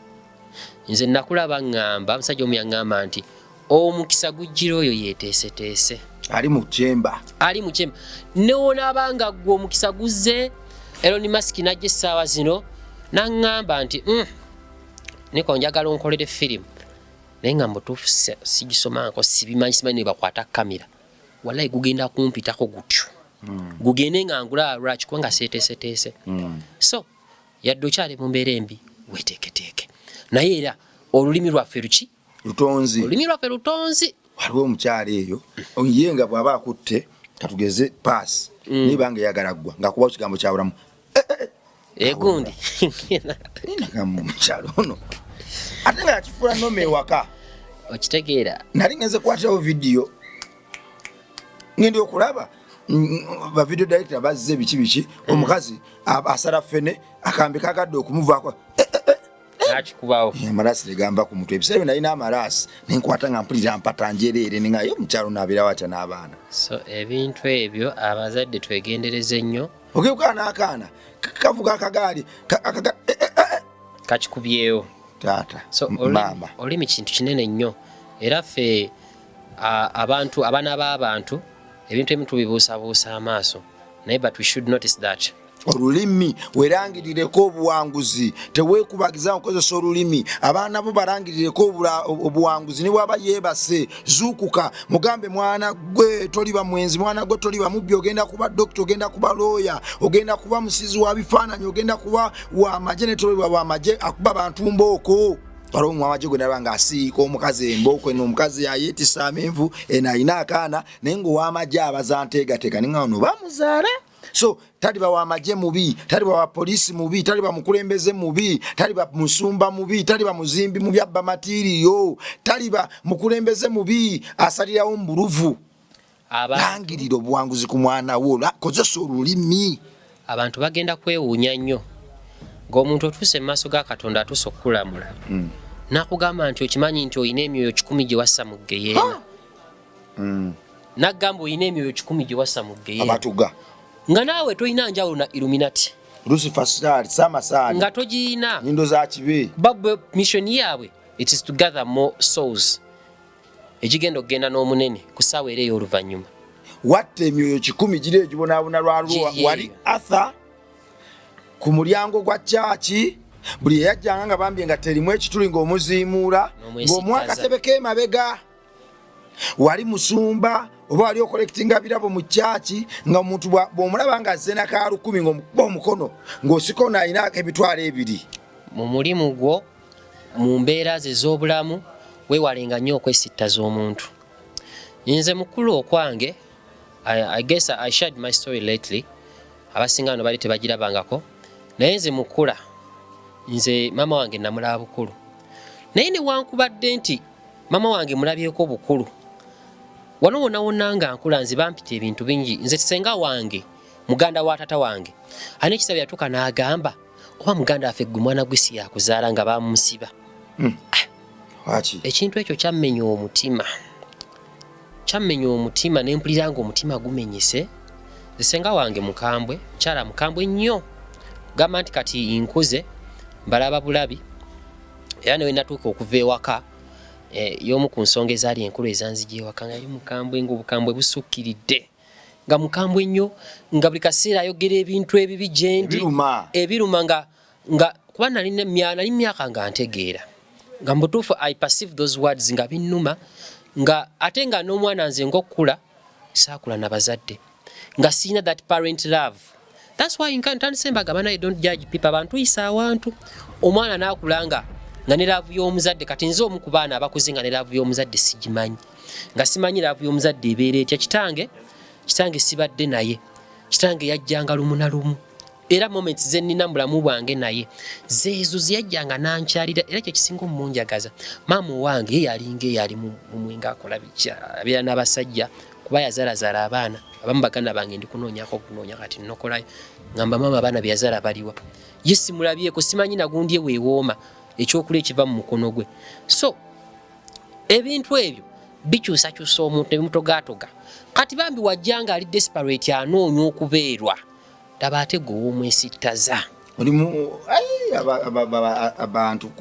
Nze nakulaba ŋŋamba, omusajja omu yaŋŋamba nti omukisa gujjira oyo yeeteeseteese. Ali mu kyemba. Ali mu kyemba. Newonaaba nga ggwe omukisa guzze, Elon Musk n'ajja essaawa zino n'aŋŋamba nti niko njagala onkolere firimu, naye nga mutuufu sigisomangako, sibimanyi, simanyi ne bakwata kamera, wallahi gugenda kumpitako gutyo. Gugende nga ngulaba. Lwaki? Kubanga seeteeseteese. So yadde okyali mu mbeera embi, weteeketeeke. Naye era olulimi lwaffe luki? Lutonzi. Olulimi lwaffe lutonzi. Waliwo omukyala eyo ye nga bw'aba akutte, katugeze paasi, niba nga eyagala ggwa ng'akubawo kigambo kya bulamu. Egundi. Nagamba omukyalo ono ate nga yakifuula noma ewaka. Okitegeera? Nali ngenze kukwatirawo vidiyo, ngenda okulaba ba video director bazze, biki biki, omukazi asala ffene, akambe kagadde okumuvaako. Nakikubawo. Amalaasi negamba ku mutwe. Ebiseera byo nalina amalaasi nenkwata nga mpulira mpata njereere, nengaye omukyalo nabeerawo atya n'abaana? So ebintu ebyo abazadde twegendereze nnyo. Ogekukaa n'akaana kavuga akagaali Kakikubyewo. Taata. So maama. Olulimi kintu kinene nnyo, era ffe abantu, abaana b'abantu, ebintu ebimu tubibuusabuusa amaaso, naye but we should notice that. Olulimi, werangirireko obuwanguzi, teweekubagiza okukozesa olulimi. Abaana bo balangirireko obuwanguzi. Ne bwaba yeebase, zuukuka mugambe, "Mwana gwe toliba mwenzi, mwana gwe toliba mubbi, ogenda kuba dokita, ogenda kuba looya, ogenda kuba musizi wa bifaananyi, ogenda kuba wamagye." Ne toliba wamagye akuba bantu mbooko. Waliwo omwamagye gwe nalaba ng'asiika omukazi embooko eno, omukazi ayeetisa amenvu eno, alina akaana, naye ng'owamagye abaza nteegateega, ninga ono bamuzaala. So taliba wamagye mubi, taliba wa poliisi mubi, taliba mukulembeze mubi, taliba musumba mubi, taliba muzimbi mubi abba matiiriyo, taliba mukulembeze mubi asalirawo mubuluvu. Langirira obuwanguzi ku mwana wo, kozesa olulimi. Abantu bagenda kwewuunya nnyo ng'omuntu otuuse mu maaso ga Katonda, atuuse okukulamula, n'akugamba nti okimanyi nti olina emyoyo 100 gye wassa mu ggeyeena? N'agamba olina emyoyo 100 gye wassa mu ggeyeena. Abatuga. Nga naawe tolina njawulo na Illuminati. Lucifer saali samasaali. Nga togiyina. Nyindo za kibe. Babwe mission yaabwe, it is to gather more souls egigenda okugenda n'omunene ku ssaawa era ey'oluvannyuma. Watta emyoyo 100 giri egibonaabona lwalwo. Giri eyo. Wali Arthur ku mulyango gwa kyaki, buli eyajjanga nga bambye nga terimu ekituli, ng'omuziimuula, N'omwesittaza. ng'omuwa akatebe k'emabega. Wali musumba oba wali okolekitinga birabo mu kyaki, nga omuntu bw'omulaba nga azze naka 1000, ng'omukuba omukono, ng'osika ono alina 20,000. Mu mulimu gwo, mu mbeera ze ez'obulamu, weewalenga nnyo okwesittaza omuntu. Nze mukulu okwange, I guess I shared my story lately, abasinga bano bali tebagirabangako, naye nze mukula, nze maama wange namulaba bukulu, naye newankubadde nti maama wange mulabyeko bukulu, wano wonna wonna nga nkula nze bampita ebintu bingi. Nze senga wange, muganda wa tata wange, alina ekisabo yatuuka n'agamba, "Oba muganda waffe gwe mwana gwe si yakuzaala," nga bamusiba. Lwaki? Ekintu ekyo kyammenya omutima, kyammenya omutima, ne mpulira nga omutima gumenyese. Nze senga wange mukambwe, mukyala mukambwe nnyo, gamba nti kati nkuze mbalaba bulabi. Era newe natuuka okuva ewaka, y'omu ku nsonga ezaali enkulu ezanzija ewaka, nga yali mukambwe, nga obukambwe busukkiridde, nga mukambwe nnyo, nga buli kaseera ayogera ebintu ebibi gyendi. Ebiruma. Ebiruma, nga kuba nali myaka nga ntegeera nga mubutuufu I perceive those words nga binnuma, nga ate nga n'omwana nze ng'okukula saakula na bazadde, nga sirina that parent love. That's why ntandise mbagamba naye, don't judge people. Abantu yisa awantu omwana n'akula nga ne love y'omuzadde. Kati nze omu ku baana abakuze nga ne love y'omuzadde sigimanyi, nga simanyi love y'omuzadde ebeera etya. Kitange sibadde naye, kitange yajjanga lumu na lumu. Era moments zenina mubulamu bwange naye zeezo zeyajjanga nankyalira, era kyekisinga omumunjagaza. Maama owange ye yalinga eyali mumwenge, akola biki, abeera n'abasajja, kuba yazalazala abaana abamu. Baganda bange ndi kunoonyako okunoonya kati nokolayo, ngamba maama abaana byeyazaala baliwa? Ye simulabyeko, simanyi nagundi eweewooma ekyokulya ekiva mu mukono gwe. So ebintu ebyo bikyusakyusa omuntu nebimutogatoga. Kati bambi wajja nga ali desperate, anoonya okubeerwa. Laba ate gwe ow'omwesittaza. Olimu abantu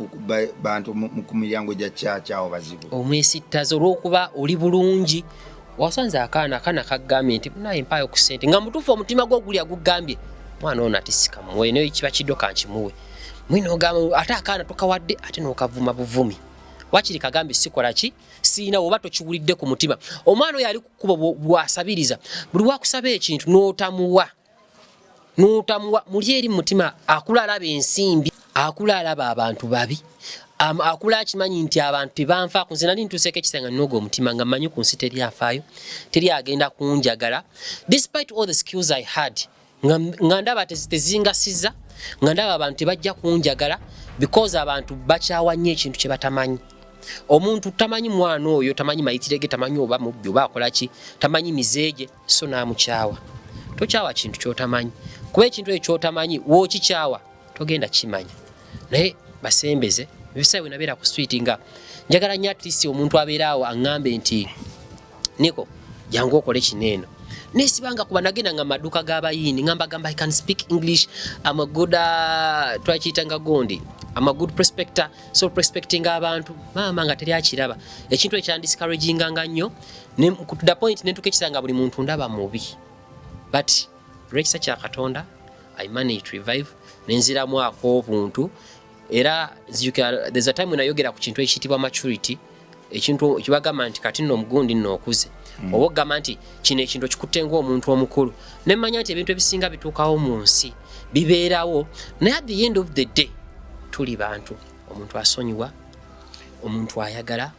bantu ku miryango gya kyakyawo bazibu. Omwesittaza olw'okuba oli bulungi, wasanze akaana, akaana kagambye nti naye mpaayo ku ssente, nga mutuufu omutima gwo gulya gugambye mwana ono ati sikamuwe, naye kiba kiddo kankimuwe. Mwine ogamba ate akaana tokawadde, ate n'okavuma buvumi, wakiri kagambye sikola ki, siina. Oba tokiwulidde ku mutima, omwana oyo ali kukuba bwasabiriza, buli wakusaba ekintu n'otamuwa, n'otamuwa, muli eri mu mutima akula alaba ensimbi, akula alaba abantu babi, akula akimanyi nti abantu tebanfaako. Nze nali ntuuseeko ekisa nga ninoga omutima, nga mmanyi ku nsi teri afaayo, teri agenda kunjagala, despite all the skills I had, nga ndaba tezingasiza, nga ndaba abantu tebajja kunjagala, because abantu bakyawa nnyo ekintu kye batamanyi. Omuntu tamanyi mwana oyo, tamanyi mayitire ge, tamanyi oba mubbi oba akola ki, tamanyi mizeege, so n'amukyawa. Tokyawa kintu kyotamanyi, kuba ekintu ekyo kyotamanyi wookikyawa togenda kimanya. Naye basembeze ebiseera bwe nabeera ku street, nga njagala nnyo at least omuntu abeera awo aŋŋambe nti, "Niko, jangu okole kino eno." Nesibanga kuba nagenda nga maduuka g'abayindi, nga mbagamba, "I can speak English, I'm a good twakiyita nga gondi, I'm a good prospector." So prospecting abantu, maama nga teri akiraba. Ekintu ekyandiscouraginganga nnyo to the point nentuka ekisa nga buli muntu ndaba mubi, but olw'ekisa kya Katonda I managed to revive, nenziramu ak'obuntu. Era nzijukira there's a time when nayogera ku kintu ekiyitibwa maturity, ekintu kibagamba nti kati nno omugundi nno okuze, oba okugamba nti kino ekintu okikutte ng'omuntu omukulu. Nemmanya nti ebintu ebisinga bituukawo mu nsi bibeerawo, naye at the end of the day tuli bantu. Omuntu asonyiwa, omuntu ayagala,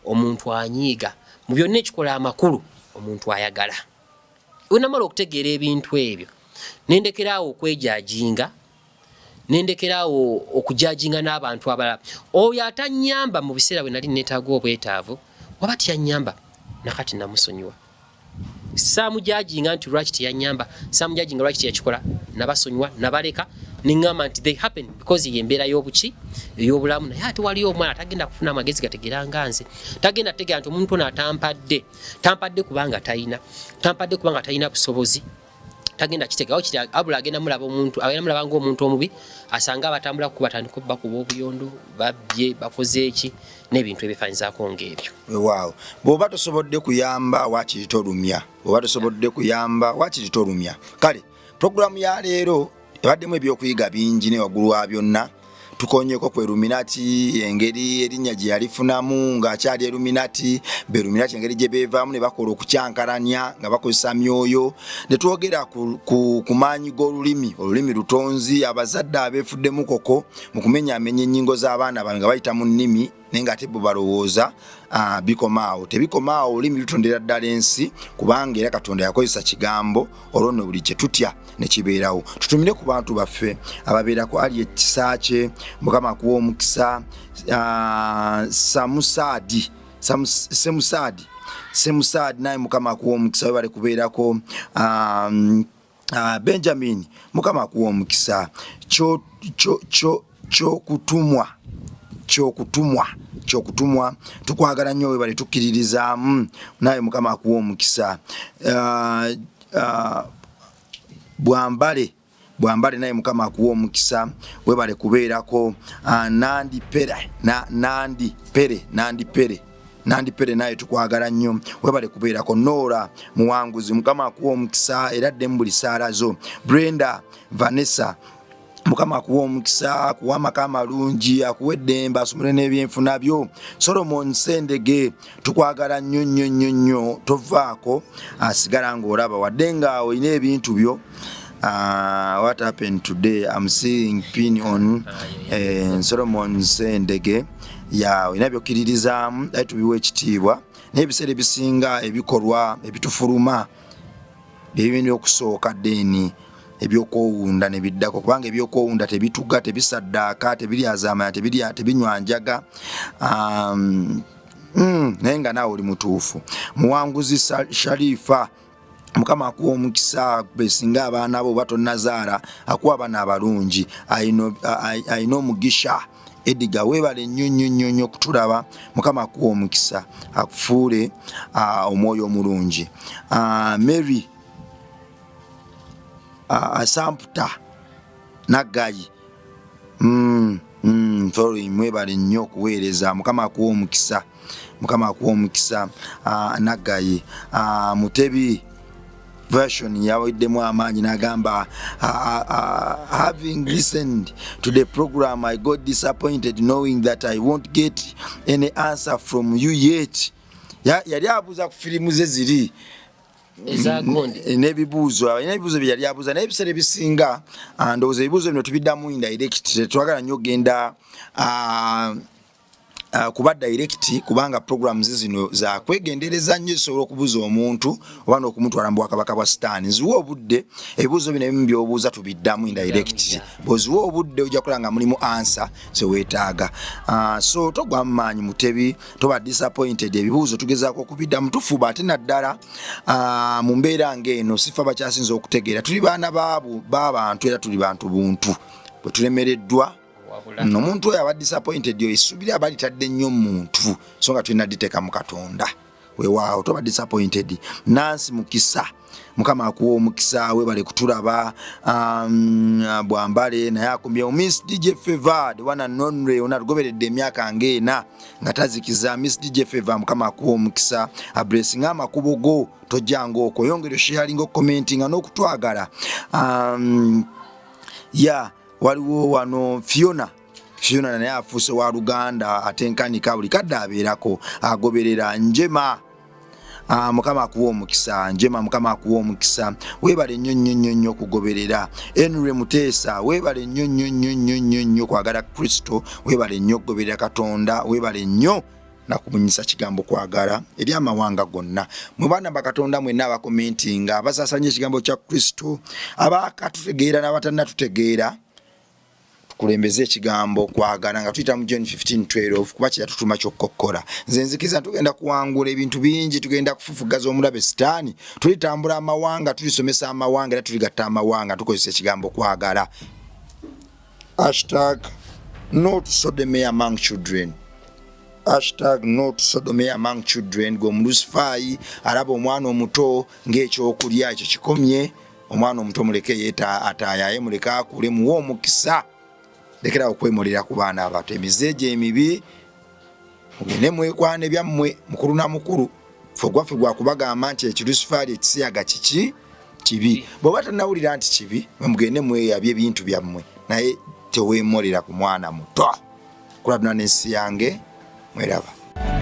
omuntu anyiiga, mu byonna ekikola amakulu omuntu ayagala. Wenamala okutegeera ebintu ebyo, nendekeraawo okwejajinga, nendekeraawo okujajinga n'abantu abalala. Oyo atanyamba mu biseera bwe nali neetaaga obwetaavu, waba tiyanyamba, nakati namusonyiwa. Saamujajinga nti lwaki teyanyamba, saamujajinga lwaki teyakikola. Nabasonyiwa, nabaleka, neŋŋamba nti they happen because ye embeera y'obuki, ey'obulamu. Naye ate waliyo omwana tagenda kufuna amagezi gategeera nga nze, tagenda tegeera nti omuntu ono atampadde, tampadde kubanga talina, tampadde kubanga talina busobozi. Tagenda kitegeera kiri, abula agenda mulaba omuntu, agenda mulaba ng'omuntu omubi, asanga abatambula kuba batandika bakuba obuyondo, babbye, bakoze eki, n'ebintu ebifanyizaako ng'ebyo. Weewaawo, bw'oba tosobodde kuyamba waakiri tolumya, bw'oba tosobodde kuyamba waakiri tolumya. Kale puroguramu ya leero ebaddemu ebyokuyiga bingi, ne waggulu wa byonna tukonyeko ku Illuminati, engeri erinnya gye yalifunamu ng'akyali Illuminati, be Illuminati engeri gye beevaamu ne bakola okukyankalanya nga bakozesa myoyo, ne twogera ku maanyi g'olulimi, olulimi lutonzi, abazadde abeefuddemu koko mu kumenyaamenya ennyingo z'abaana baabwe nga bayita mu nnimi, naye ng'ate bo balowooza bikomaawo. Tebikomaawo, olulimi lutondera ddala ensi, kubanga era Katonda yakozesa kigambo, olwo nno buli kye tutya ne kibeerawo. Tutumire ku bantu baffe ababeerako ali ekisaakye, Mukama akuwa omukisa. Samusaadi, Semusaadi, Semusaadi naye Mukama akuwa omukisa, webale kubeerako. Benjamin, Mukama akuwa omukisa. Kyokutumwa, kyokutumwa, kyokutumwa, tukwagala nnyo, webale tukkiririzaamu naye Mukama akuwa omukisa. Bwambale, Bwambale naye Mukama akuwa omukisa, webale kubeerako. Nandi Pere, Nandi Pere, Nandi Pere, Nandi Pere naye tukwagala nnyo, webale kubeerako. Noora Muwanguzi, Mukama akuwa omukisa era ddemu buli saala zo. Brenda Vanessa, Mukama akuwa omukisa, akuwa amaka amalungi, akuwa eddembe, asomere n'ebyenfuna byo. Solomon Sendege, tukwagala nnyo nnyo nnyo nnyo, tovaako, asigala ng'olaba wadde nga olina ebintu byo. What happened today? I'm seeing pin on Solomon Sendege ya olina byokkiririzaamu, aye tubiwa ekitiibwa, naye ebiseera ebisinga ebikolwa ebitufuluma byebirina okusooka, then Ebyokwowunda ne biddako, kubanga ebyokwowunda tebituga, tebisaddaaka, tebiryazaamanya, tebirya, tebinywa njaga. Naye nga naawe oli mutuufu. Muwanguzi Sharifa, Mukama akuwa omukisa, besinga abaana bo oba tonnazaala, akuwa abaana abalungi, ayina omugisha. Edgar, weebale nnyo nnyo nnyo nnyo okutulaba. Mukama akuwa omukisa, akufuule omwoyo omulungi. Mary Asamputa Naggayi, sorry, mwebale nnyo okuweereza. Mukama akuwa omukisa, Mukama akuwa omukisa. Naggayi Mutebi version yaweddemu amaanyi n'agamba, "Having listened to the program, I got disappointed knowing that I won't get any answer from you yet." Yali abuuza ku firimu ze ziri Ezagundi. N'ebibuuzo, alina ebibuuzo bye yali abuuza, naye ebiseera ebisinga ndowooza ebibuuzo bino tubiddamu indirect. Tetwagala nnyo okgenda kuba direct, kubanga programs zino za kwegendereza nnyo, zisobola okubuza omuntu oba n'okumutwala mu bwakabaka bwa Sitaani. Nziwa obudde, ebibuuzo bino ebimu byobuuza tubiddamu indirect. Bw'oziwa obudde ojja kulaba nga mulimu answer zeweetaaga. So togwa mu maanyi, Mutebi, toba disappointed. Ebibuuzo tugezaako okubiddamu, tufuba, ate naddala mu mbeera ng'eno sifa bakyasinza okutegeera. Tuli baana b'abantu era tuli bantu buntu. Bwe tulemereddwa, omuntu oyo aba disappointed, oyo essuubi aba litadde nnyo mu muntu, so nga tulina diteeka mu Katonda. Weewaawo, toba disappointed. Nansi Mukisa, Mukama akuwa omukisa, webale kutulaba. Bwambale naye akumbye. Miss DJ Favor, the one and only, ono atugoberedde emyaka ng'ena nga tazikiza. Miss DJ Favor, Mukama akuwa omukisa, ablessinga amakubo go, tojjanga okwo, oyongere osharinga, okucommentinga n'okutwagala. Ya waliwo wano Fiona, Fiona naye afuuse wa luganda, atenkanika buli kadde abeerako agoberera. Njema, Mukama akuwa omukisa. Njema, Mukama akuwa omukisa, weebale nnyo nnyo nnyo nnyo okugoberera. Henry Muteesa, weebale nnyo nnyo nnyo nnyo nnyo nnyo kwagala Kristo, weebale nnyo okugoberera Katonda, weebale nnyo nakubunyisa kigambo kwagala eri amawanga gonna. Mwe baana bakatonda mwenna abacommentinga, abasaasanya ekigambo kya Kristo, abakatutegeera n'abatannatutegeera, tukulembeze ekigambo kwagala nga tuyita mu John 15:12, kuba kyeyatutuma kyokka okukola. Nze nzikiriza tugenda kuwangula ebintu bingi, tugenda kufufugaza omulabe Sitaani, tulitambula amawanga, tulisomesa amawanga, era tuligatta amawanga tukozesa ekigambo kwagala. #NotSodomy among children, #NotSodomy among children. Gwe omulusifaayi alaba omwana omuto ng'ekyokulya, ekyo kikomye. Omwana omuto muleke yeeta ataayaye, muleke akule, muwe omukisa. Lekerawo okwemulira ku baana abato emize egyo emibi, mugende mwekwana ebyammwe mukulu na mukulu. Fe ogwaffe gwakubagamba nti ekirusifaali, ekisiyaga kiki? Kibi. Bw'oba tonnawulira nti kibi, mwe mugende mweyabye ebintu byammwe, naye teweemolera ku mwana muto. Kulabina n'ensi yange, mweraba.